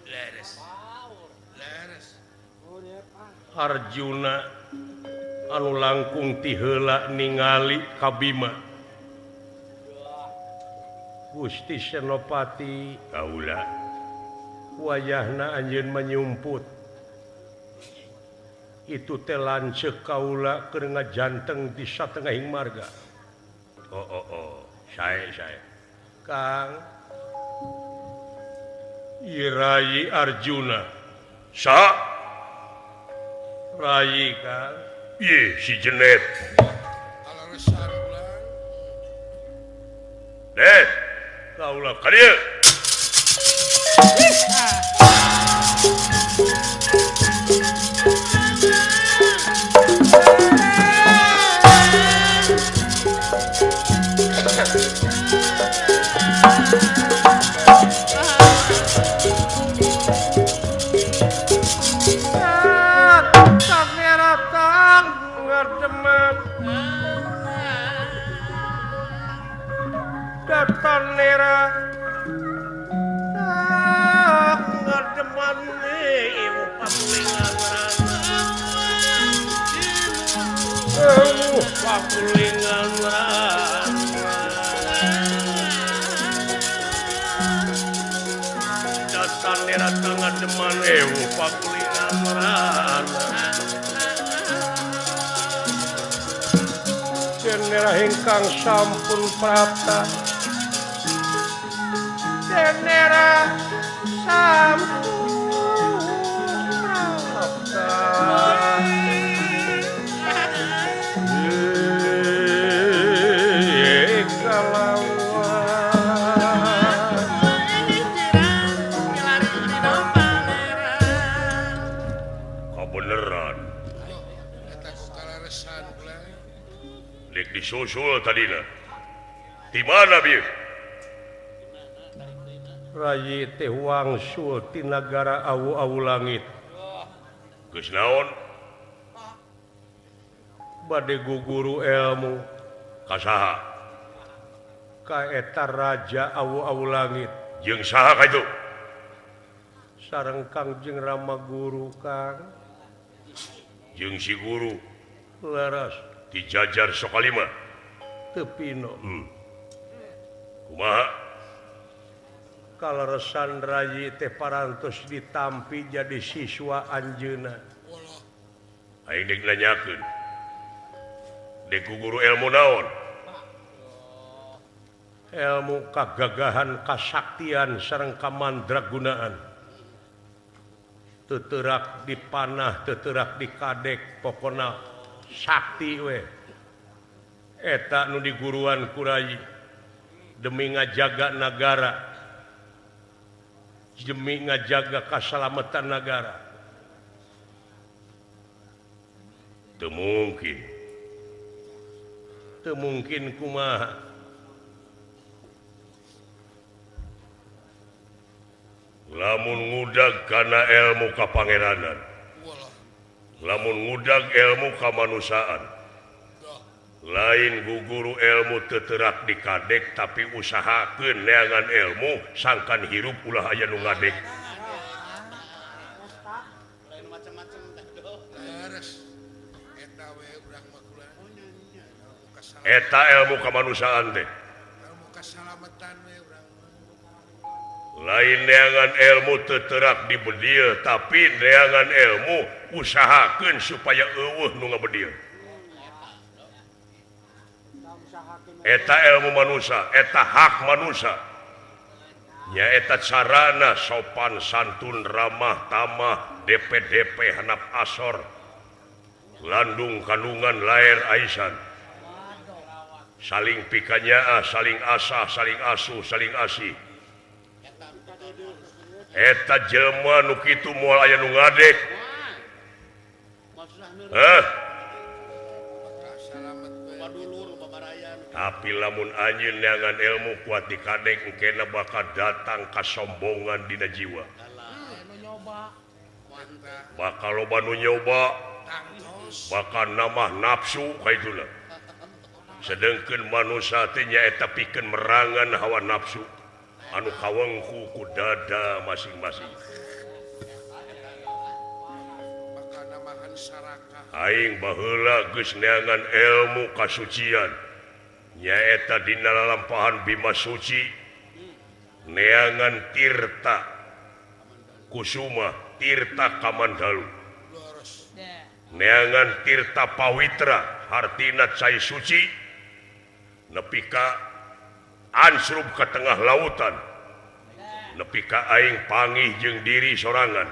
Leres. Leres. Arjuna anu langkung ti heula ningali ka Bima. Gusti Senopati kaula wayahna anjeun manyumput. Itu teh lanceuk kaula keur ngajanteng di satengahing marga. Oh oh oh, sae sae. Kang Irayi Arjuna. Sa Rayi Kang. Ih, si Jenet. Alaresan ulang. Net, kaulah ka dieu. Datanera ngademan ieu pakulingan pakulingan Datanera ngademan ieu pakulingan Jenera ingkang sampun prapta Jenera sampun prapta Kabeneran Dek disusul tadina. Di mana bieu? Rayi teh wangsul ti nagara awu-awu langit. Geus naon? Bade guguru ilmu ka saha? Ka eta raja awu-awu langit. Jeung saha ka itu? Sareng Kangjeng Rama Guru Kang. Jeung si guru leres dijajar Sokalima. Teu pino. Kumaha? Kaleresan rayi teh parantos ditampi jadi siswa anjeunna. Aing deuk nanyakeun. Deuk guru ilmu naon? Ilmu kagagahan kasaktian sareng kamandragunaan. Teterak di panah, teterak di kadek, pokona sakti we. Eta nu diguruan ku rayi demi ngajaga nagara, demi ngajaga kasalamatan nagara. Teu mungkin. Teu mungkin kumaha? Lamun ngudag kana ilmu kapangeranan, lamun ngudag ilmu kamanusiaan, lain guguru ilmu teterak di kadek tapi usahakeun neangan ilmu sangkan hirup ulah aya nu ngadek. Eta ilmu kamanusiaan teh. Lain neangan ilmu teterak di bedil tapi neangan ilmu usahakeun supaya eueuh nu ngabedil. Eta ilmu manusia, eta hak manusia. Nyaeta carana sopan santun ramah tamah DPDP hanap asor landung kandungan lair aisan. Saling pikanyaah, saling asah, saling asuh, saling asih. Eta jelema nu kitu moal aya nu ngadek. Hah? Tapi lamun anjeun neangan ilmu kuat di kadek engkena bakal datang kasombongan dina jiwa. Bakal loba nu nyoba, bakal namah nafsu kaituna. Sedengkeun manusia teh nyaeta pikeun merangan hawa nafsu anu kawengku ku dada masing-masing. Aing baheula geus neangan ilmu kasucian nyaeta dina lalampahan Bima Suci neangan Tirta Kusuma, Tirta Kamandalu, neangan Tirta Pawitra hartina cai suci nepi ka ansrub ke tengah lautan nepi ka aing pangih jeung diri sorangan,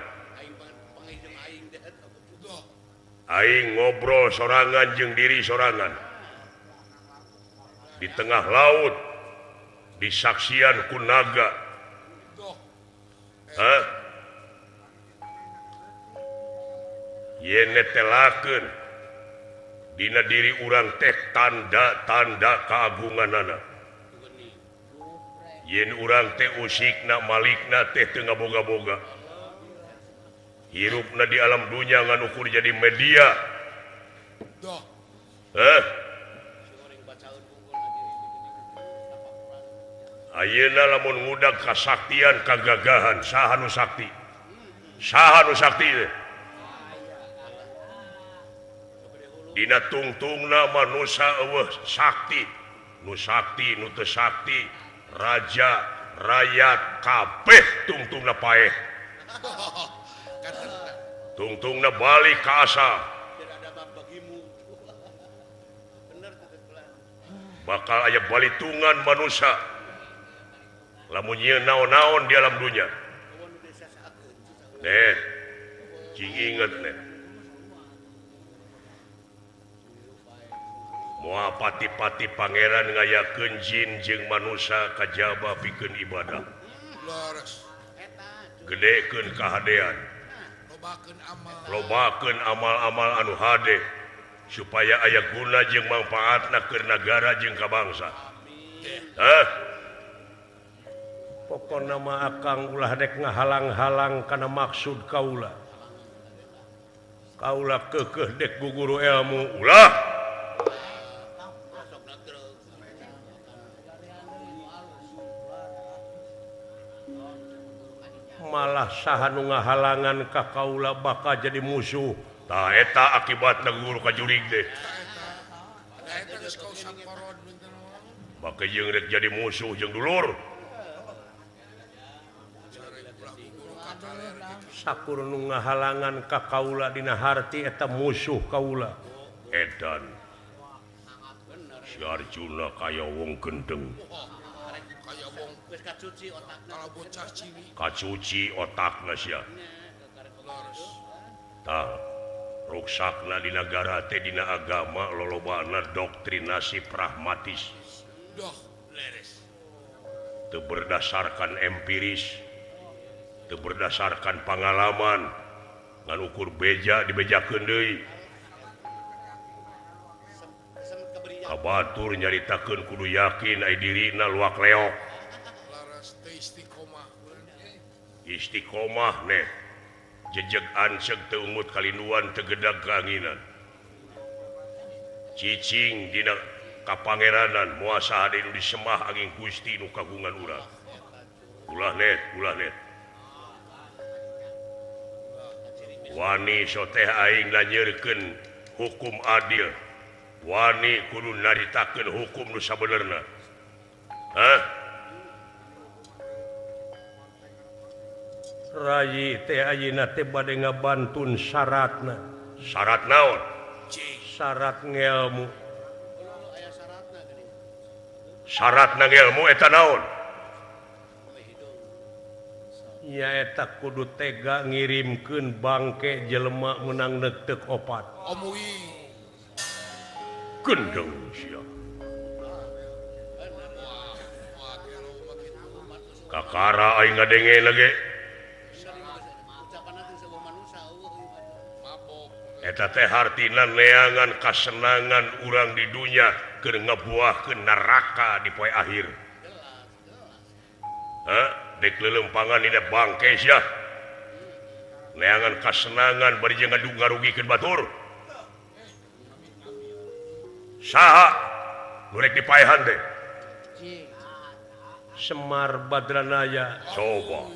aing ngobrol sorangan jeung diri sorangan di tengah laut disaksian ku naga. Hah? Yen netelakeun dina diri urang teh tanda-tanda keagunganana. Yen urang teh usikna malikna teh teu ngaboga-boga. Hirupna di alam dunya ngan ukur jadi media. Hah? Ayeuna lamun ngudag kasaktian kagagahan saha nu sakti? Saha nu sakti teh? Dina tungtungna manusia eueuh sakti, nu sakti nu teu sakti, raja, rakyat kabeh tungtungna paeh. Tungtungna balik ka asal. Bakal aya balitungan manusia lamun nyieun naon-naon di alam dunya. Net, cing inget net. Moal pati-pati pangeran ngayakeun jin jeung manusia kajaba pikeun ibadah. Gedekeun kahadean. Lobakeun amal-amal anu hade supaya aya guna jeung mangfaatna keur nagara jeung ka bangsa. Hah? Pokona mah akang ulah dek ngahalang-halang kana maksud kaula. Kaula keukeuh dek guguru ilmu ulah. Malah saha nu ngahalangan ka kaula bakal jadi musuh. Tah eta akibatna guru ka jurig teh. Bakal jeung rek jadi musuh jeung dulur. Sakur nu ngahalangan ka kaula dina harti eta musuh kaula. Edan. Si Arjuna kaya wong gendeng. Kaya wong kacuci otakna. Kalau bocah cilik. Kacuci otakna sia. Tah ruksakna di nagara teh dina agama lolobana doktrinasi pragmatis. Doh, leres. Teu berdasarkan empiris, teu berdasarkan pengalaman, ngan ukur beja dibejakeun deui. Ka batur nyaritakeun kudu yakin ai dirina luak leok. Laras teh istiqomah. Istiqomah neh. Jejeg anseg teu ungut kalinduan teu gedag kaanginan. Cicing dina kapangeranan moal saha deui nu disemah angin Gusti nu kagungan urang. Ulah net, ulah net. Wani soteh aing lanyeurkeun hukum adil. Wani kudu naritakeun hukum nu sabenerna. Hah? Rayi teh ayeuna teh bade ngabantun syaratna. Syarat naon? Syarat ngelmu. Syaratna ngelmu eta naon? Nyaeta kudu tega ngirimkeun bangke jelema menang neuteuk opat. Gendeng sia. Kakara aing ngadenge lagi. Eta teh hartina neangan kasenangan urang di dunya keur ngabuahkeun neraka di poe akhir. Hah? Dek leuleumpangan dina bangke sia. Neangan kasenangan bari jeung ngarugikeun batur. Saha nu rek dipaehan teh? Semar Badranaya. Coba.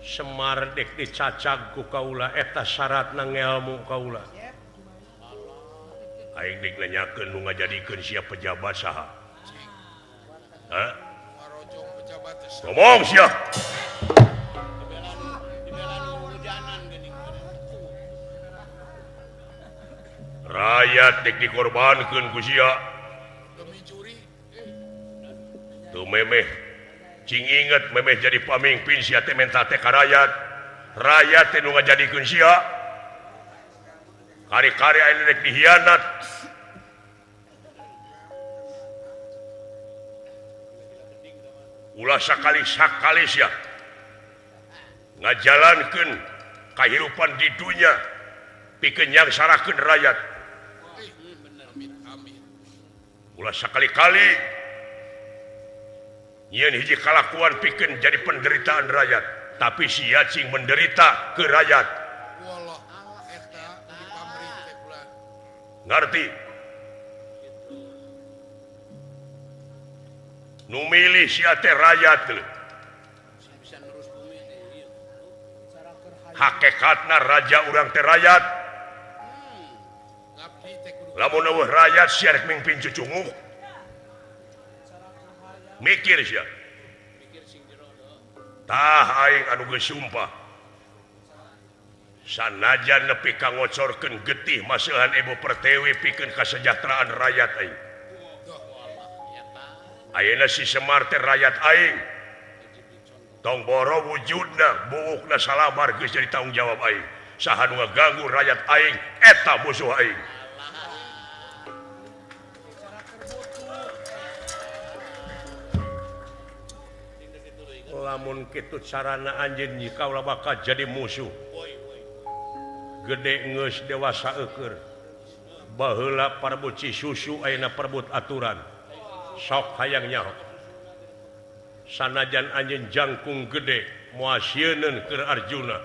Semar dek dicacag ku kaula eta syaratna ngelmu kaula. Aing dek nanyakeun nu ngajadikeun sia pejabat saha? Hah? Ngomong sia. Rakyat dek dikorbankeun ku sia. Teu memeh cing inget memeh jadi pamimpin sia teh menta teh ka rakyat. Rakyat teh nu ngajadikeun sia. Kari-kari ayeuna rek dihianat. Ulah sakali-sakali sia ngajalankeun kahirupan di dunya pikeun nyangsarakeun rakyat. Ulah sakali-kali nyieun hiji kalakuan pikeun jadi penderitaan rakyat, tapi sia cing menderita ke rakyat. Ngarti? Nu milih sia teh rakyat. Hakikatna raja urang teh rakyat. Lamun eueuh rakyat sia rek mingpin cucunguk. Mikir sia. Tah aing anu geus sumpah. Sanajan nepi ka ngocorkeun getih maseuhan Ibu Pertiwi pikeun kasejahteraan rakyat aing. Ayeuna si Semar teh rakyat aing. Tong boro wujudna buukna salabar geus jadi tanggung jawab aing. Saha nu ngaganggu rakyat aing eta musuh aing. Lamun kitu carana anjeun kaula bakal jadi musuh. Gede geus dewasa eueur. Baheula parbut ci susu ayeuna parbut aturan. Sok hayang nyaho. Sanajan anjeun jangkung gede moal sieuneun keur Arjuna.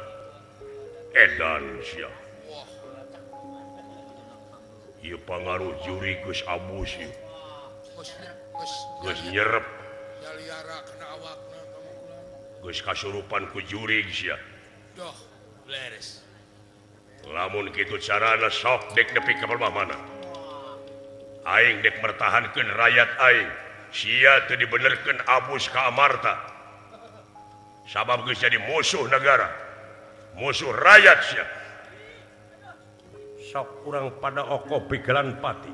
Edan sia. Ieu pangaruh jurig geus abus ieu. Geus nyerep. Geus kasurupan ku jurig sia. Doh, leres. Lamun kitu carana sok dek nepi ka mana. Aing dek mertahankeun rakyat aing. Sia teu dibenerkeun abus ka Amarta. Sabab geus jadi musuh negara. Musuh rakyat sia. Sok urang pada oko pigelan pati.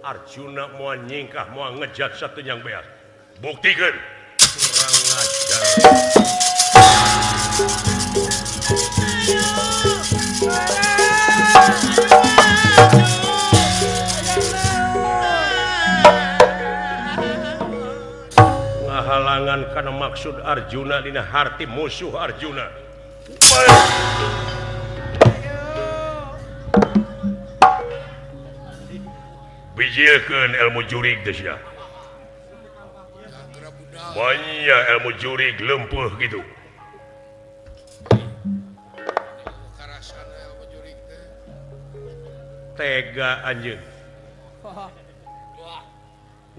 Arjuna moal nyingkah moal ngejat satu yang beas. Buktikeun. Kurang ngajar. Ngahalangan kana maksud Arjuna dina harti musuh Arjuna. Bijilkeun ilmu jurig teh sia. Banyak ilmu jurig lempeuh gitu. Tega anjeun.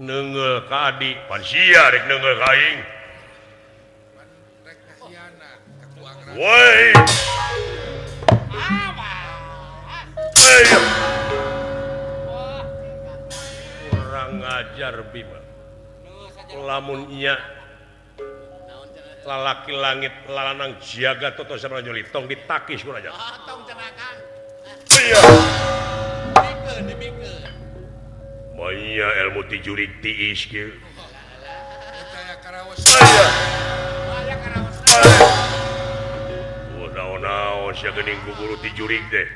Neunggeul ka adi, pan sia rek neunggeul ka aing. Woi. Kurang ngajar Bima. Lamun nya lalaki langit lalanang jaga toto samranjoli tong ditakis ku aja. Tong cenah. Iya. Maya ilmu ti jurig tiis kieu. Oh, naon-naon sia geuning guguru ti jurig teh.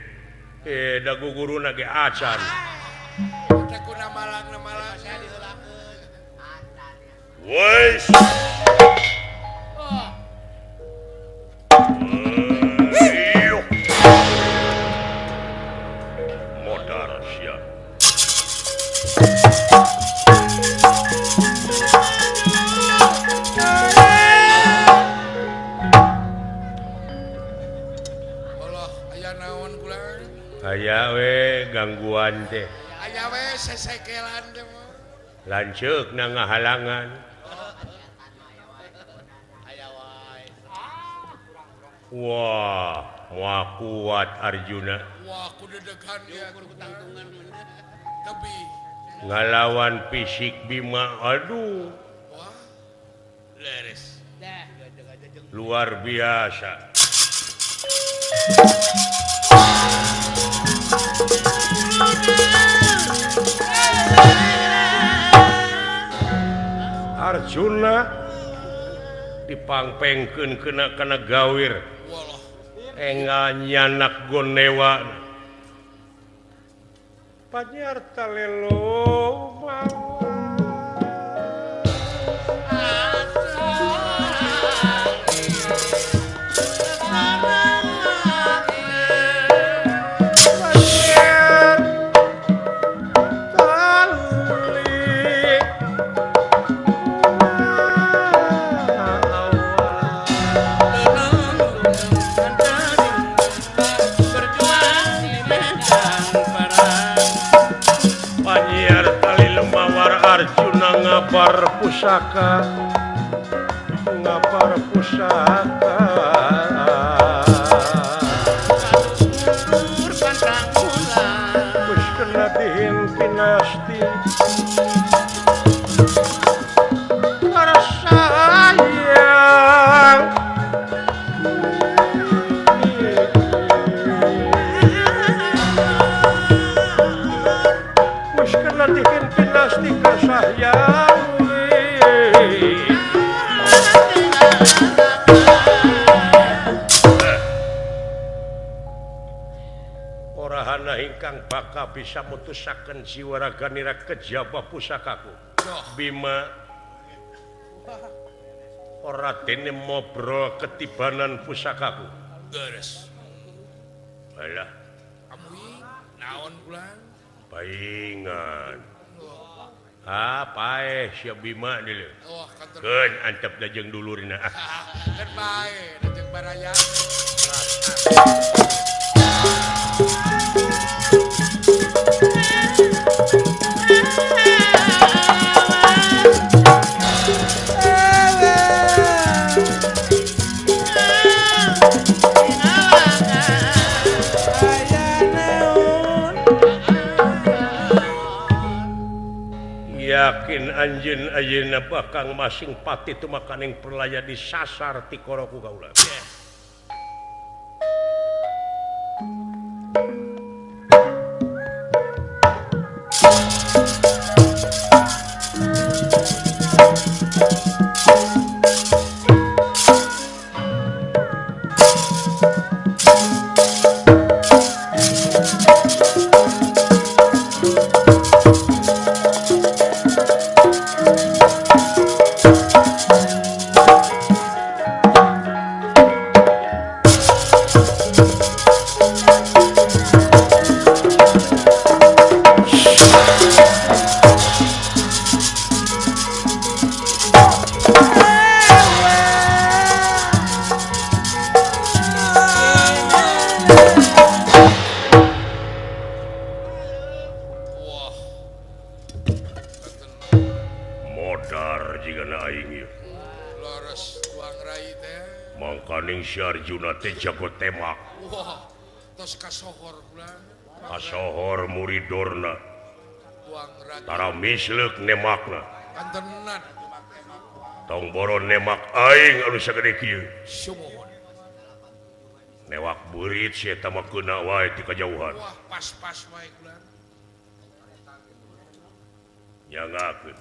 Eh, da guguruna ge acan. Teh kuna malangna malang sia diheulakeun. Woi. Modar sia. Allah, aya naon kula? Aya we gangguan teh. Aya we sesekelan teh. Lanceukna ngahalangan. Wah, moal kuat Arjuna. Wah, ku dedegan dia tapi ngalawan fisik Bima, aduh. Wah. Leres. Luar biasa. Arjuna dipangpengkeun kena kana gawir. Engal nyanak gonewa. Panyarta lelo mawa. Ngapar pusaka, ngapar pusaka. Wis kena dihimpinasti. Sayang. Wis kena dihimpinasti kasayang. Ingkang bakal bisa mutusaken jiwa raganira kejaba pusakaku. Bima ora dene mobrol ketibanan pusakaku. Geres. Alah. Amuing naon pulang? Paingan. Ah paeh sia Bima deuleu. Keun antep da jeung dulurna. Keun bae da jeung baraya. Yakin anjeun ayeuna bakal masing pati tumakaning perlaya disasar ti koroku kaula. Arjuna teh jago tembak. Wah, tos kasohor kula. Kasohor muridorna. Tara misleuk nemakna. Kantenan. Tong boro nemak aing anu sagede kieu. Sumuhun. Newak beurit si eta mah keuna wae ti kajauhan. Wah, pas-pas wae kula. Nyangakeun.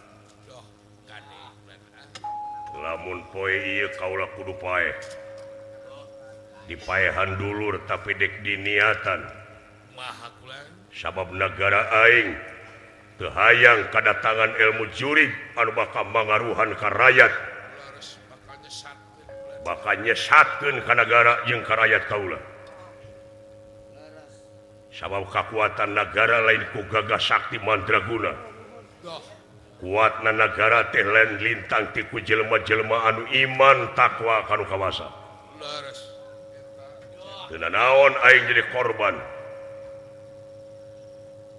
Doh, kade kula. Lamun poe ieu kaula kudu paeh. Dipaehan dulur tapi dek diniatan sabab negara aing teu hayang kadatangan ilmu jurig anu bakal mangaruhan ka rakyat bakal nyesatkeun ka nagara jeung ka rakyat kaula sabab kakuatan nagara lain ku gagah sakti mandraguna kuatna nagara teh lain lintang ti ku jelema-jelema anu iman takwa kanu kawasa. Teu naon aing jadi korban.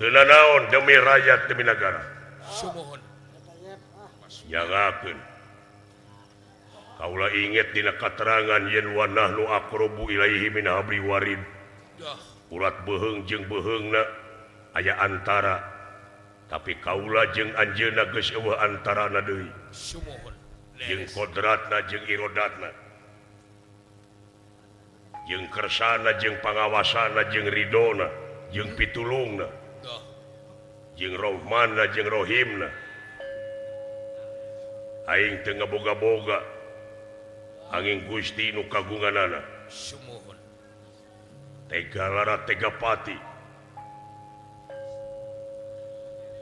Teu naon demi rakyat demi negara. Sumuhun. Nyangakeun. Kaula inget dina katerangan yen wa nahnu aqrabu ilaihi min habli warid. Urat beuheung jeung beuheungna aya antara. Tapi kaula jeung anjeunna geus eueuh antarana deui. Sumuhun. Jeung kodratna jeung irodatna. Jeung kersana jeung pangawasana jeung ridona jeung pitulungna jeung rohmana jeung rohimna aing teu ngaboga-boga angin Gusti nu kagunganana sumuhun tega lara tega pati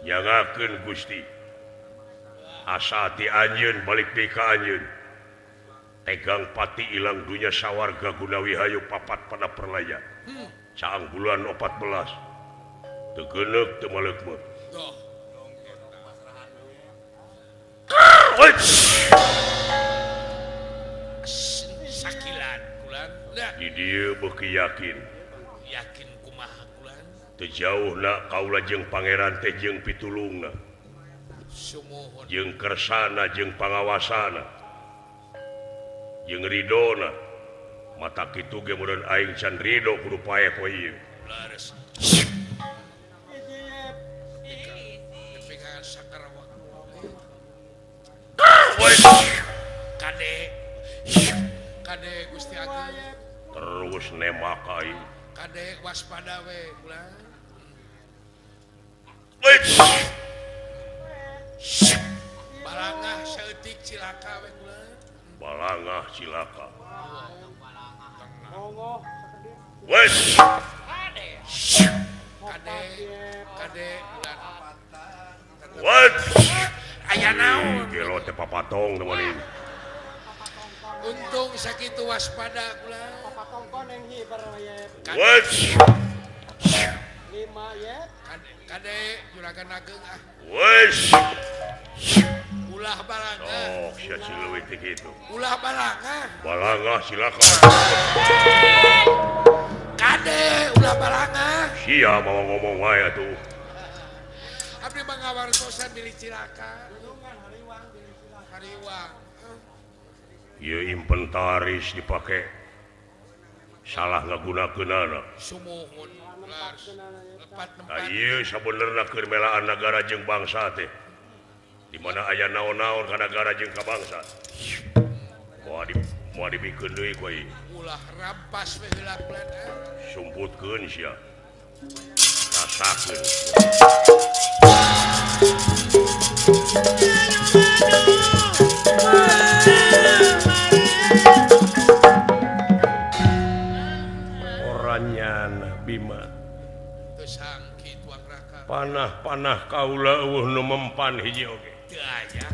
nyangakeun Gusti asa ti anjeun balik deui ka anjeun tegang pati ilang dunya sawarga gunawi hayu papat pada perlaya. Caang bulan 14 teu geuneuk teu maleukmeuk. Sakilan kulan. Di dieu beuki yakin. Yakin kumaha kulan? Teu jauhna kaula jeung pangeran teh jeung pitulungna. Sumuhun. Jeung kersana jeung pangawasana. Jeung ridona mata kitu ge meureun aing can ridho kudu paeh poe ieu. Leres. Kade kade Gusti Agung terus nemak aing. Kade waspada we ulah. Balangah saeutik cilaka we ulah. Balangah cilaka. Wes. Kade kade Wes. Aya naon? Gelo teh papatong teman ini. Untung sakitu waspada kula. Wes. 5 ye. Kade juragan ageng ah. Wes. Ulah balangah. Oh, sia cileuwih teh kitu. Ulah balangah. Balangah silakan. Kade ulah balangah. Sia mau ngomong wae atuh. Abdi mah ngawartosan bilih cilaka. Hariwang bilih cilaka. Hariwang. Ieu inventaris dipake salah ngagunakeunana. Sumuhun lars. Lepat nempat. Ieu sabenerna keur melaan nagara jeung bangsa teh. Di mana aya naon-naon ka nagara jeung ka bangsa. Moal dibikeun deui ku ieu. Ulah rampas we heula plan. Sumputkeun sia. Rasakeun. Oranyana Bima. Panah-panah kaula eueuh nu mempan hiji oge. Teu aya.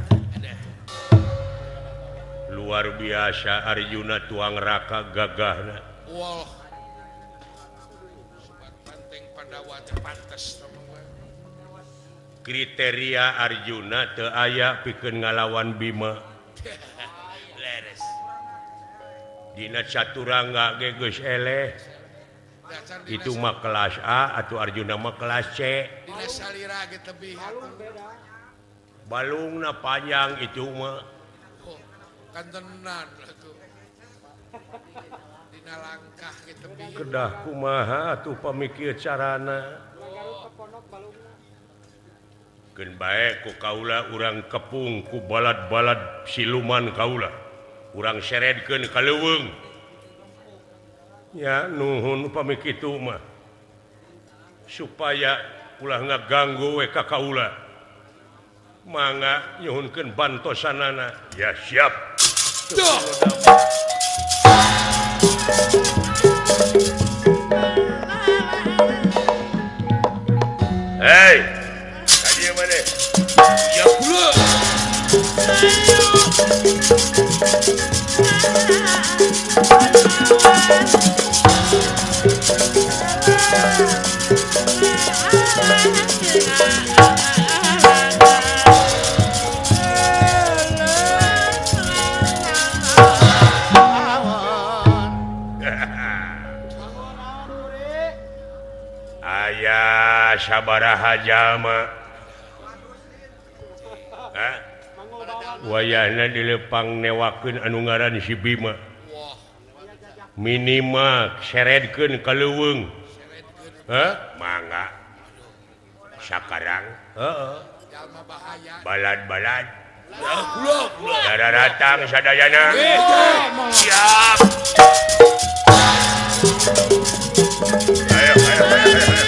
Luar biasa Arjuna tuang raka gagahna. Wah. Sobat banteng Pandawa teh pantes. Kriteria Arjuna teu aya pikeun ngalawan Bima. Leres. Dina caturangga ge geus eleh. Itu mah kelas A atau Arjuna mah kelas C. Dina salira ge tebih atuh. Balungna panjang itu mah. Oh, kantenan atuh. Dina langkah ge tebih. Kedah kumaha atuh pamikir carana. Keun bae ku kaula urang kepung ku balad-balad siluman kaula. Urang seredkeun ka leuweung. Ya nuhun upami kitu mah. Supaya ulah ngaganggu we ka kaula. Mangga nyuhunkeun bantosanana. Ya siap. Duh. Hei. Ka dieu maneh? Ya kula. Aya sabaraha jalma. Wayahna dilepang newakeun anu ngaran si Bima. Minimal seredkeun ka leuweung. Heh, mangga. Sakarang, heeh. Balad-balad. Daratang sadayana. Siap. Ayo, ayo, ayo, ayo.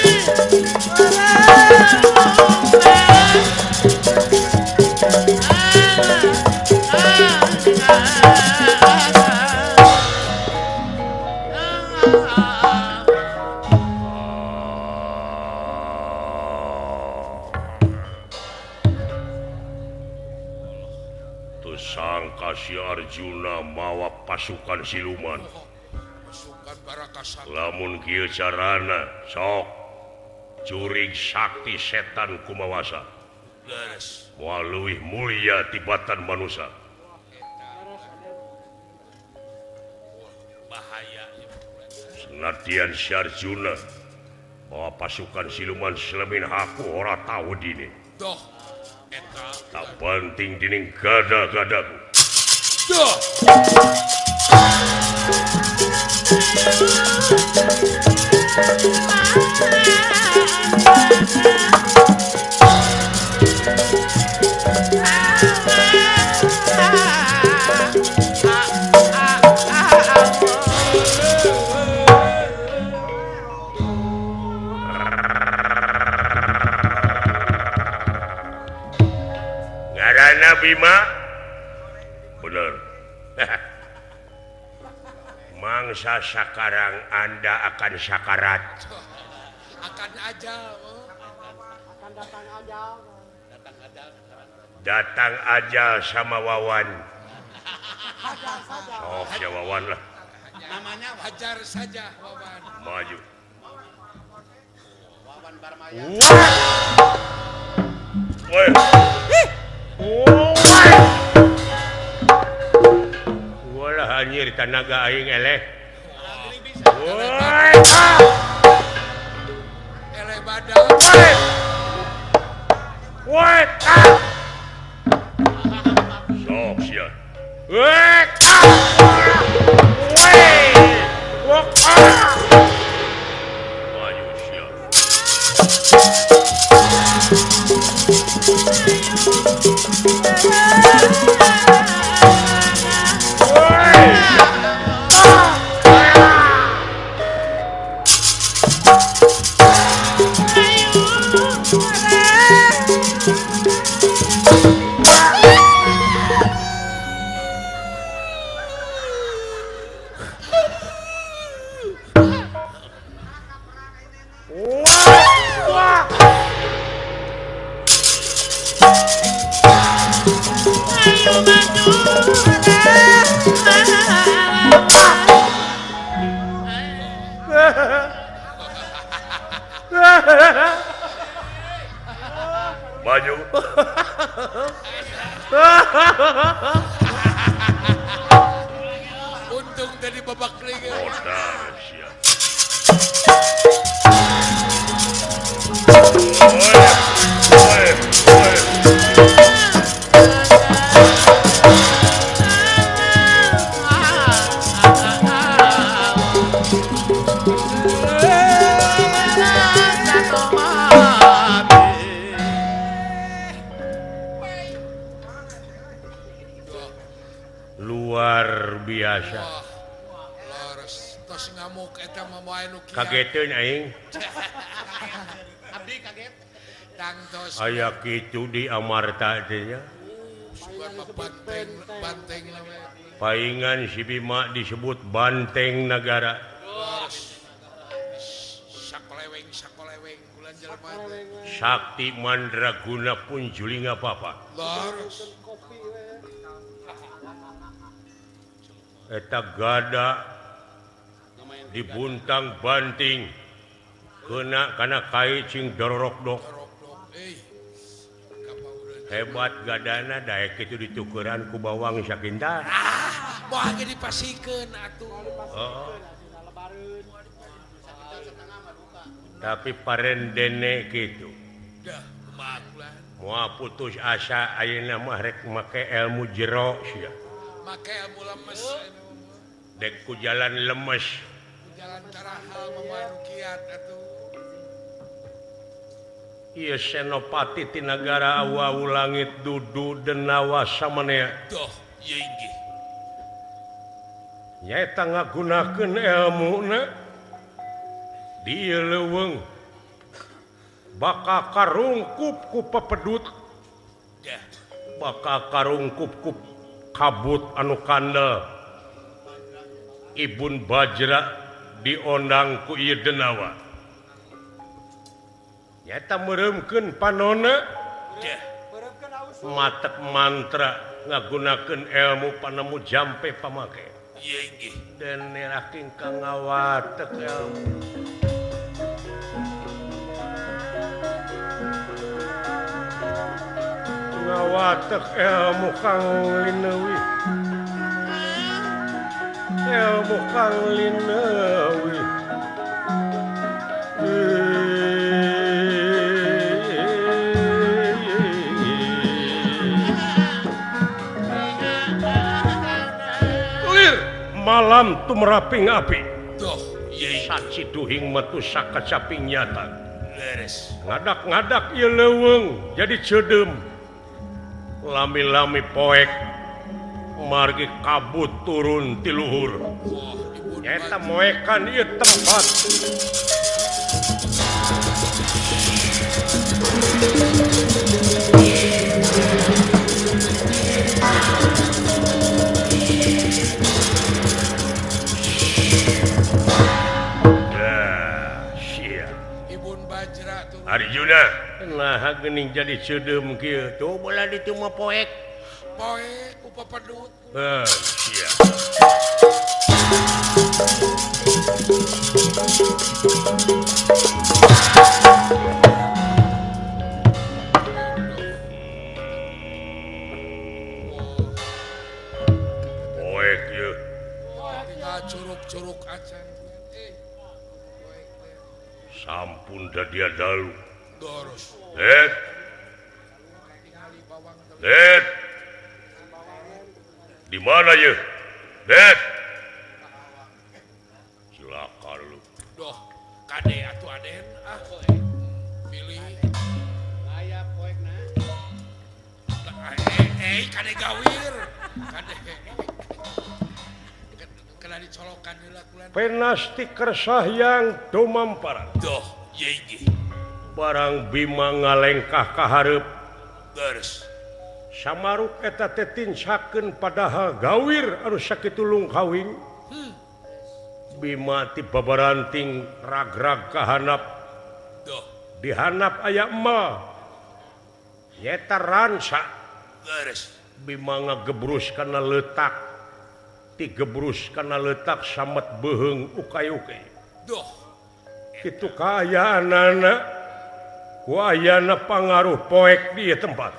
Tersangka si Arjuna mawa pasukan siluman. Lamun kieu carana sok jurig sakti setan kumawasa. Moal leuwih mulia tibatan manusia. Senadian si Arjuna mawa pasukan siluman selemin aku ora tahu dini. Tak penting dining gada-gadaku. Duh. Ngaranna Bima? Bener. Mangsa sakarang Anda akan sakarat. Akan ajal. Akan datang ajal. Datang ajal sama Wawan. Oh, ya Wawan lah. Namanya wajar saja Wawan. Maju. Walah anjir tanaga aing eleh. Eleh badal. Woi. Sok sia. Woi. Woi. Maju sia. Maju. Untung tadi babak lagi. Modar sia. Luar biasa. Kageteun aing. Abdi kaget. Aya kitu di Amarta teh nya. Paingan si Bima disebut Banteng Nagara. Sakti Mandraguna pun julinga papa. Eta gada dibuntang banting kena kana kai cing dororok dok. Hebat gadana daek kitu ditukeran ku bawang sakinta. Ah, moal ge dipasikeun atuh. Oh. Tapi parendene kitu. Moal putus asa ayeuna mah rek make ilmu jero sia. Make ilmu lemes. Dek ku jalan lemes. Ku jalan carahal mamarukiat atuh. Ieu Senopati ti nagara awu langit dudu denawa samanea. Doh, ieu inggih. Nyaeta ngagunakeun elmuna di ieu leuweung bakal karungkup ku pepedut. Bakal karungkup ku kabut anu kandel. Ibun Bajra diondang ku ieu denawa. Nyata meremkeun panona, matek mantra ngagunakeun ilmu panemu jampe pamake. Dan neraking kang ngawatek ilmu. Ngawatek ilmu kang lineuwih. Ilmu kang lineuwih. Malam tumraping api. Doh, saci duhing metu sakacaping nyata. Leres. Ngadak-ngadak ieu leuweung jadi ceudeum. Lami-lami poek margi kabut turun ti luhur. Nyata moekan ieu tempat. Arjuna nah geuning jadi ceudeum kieu tuh bola ditu mah poek poek ku papedut heuh sia Poek ieu. Tinggal curug-curug acan. Sampun dadia dalu. Terus. Let. Let. Di mana ye? Let. Cilaka lu. Doh, kade atuh aden ah pilih. Aya poekna. Kade gawir. Kade. Kena dicolokan heula kulan. Penasti kersahyang dumamparan. Doh, ye ge. Barang Bima ngalengkah ka hareup. Terus. Samaruk eta teh tinsakeun padahal gawir anu sakitu lungkawing. Bima ti babaranting ragrag ka hanap. Doh. Dihanap aya emal. Nyeta ransa. Terus. Bima ngagebrus kana leutak. Tigebrus kana leutak samet beuheung ukay-ukay. Doh. Kitu kaayaanana. Ku ayana pangaruh poek di tempat.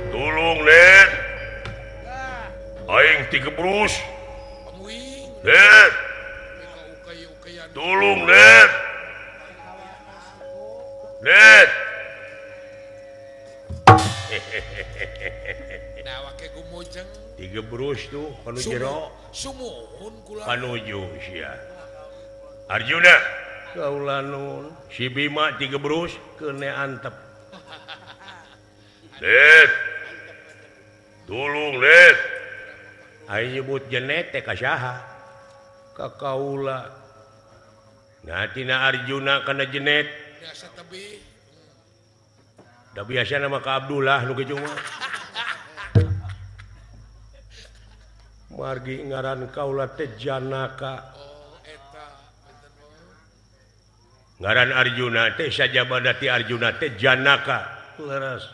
Tolong Net. Aing tigebrus. Net. Tolong Net. Net. Tiga brus tuh kanu jero sumuhun kula panuju sia Arjuna kaula nun si Bima tiga brus keune antep. Let tulung Let aing nyebut jenet teh ka saha ka kaula. Nah tina Arjuna kana jenet biasa tebih da biasa nama ka Abdullah nu kitu mah. Margi ngaran kaula teh Janaka. Oh, eta ngaran Arjuna teh sajabana ti Arjuna teh Janaka. Leres.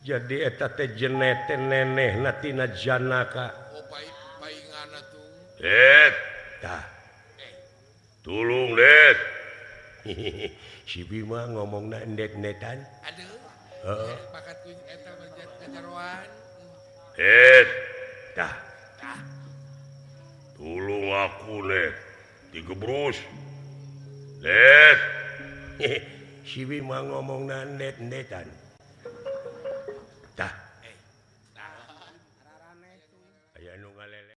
Jadi eta teh jenet teh nenehna tina Janaka. Oh, paingana tuh. Et, tah. Tulung Let. Si Bima ngomongna endet-endetan. Aduh. Heeh. Bakat ku eta ngajaroan. Et. Tah. Tulung aku Let. Digebrus. Let. Si Bima ngomongna endet-endetan. Tah.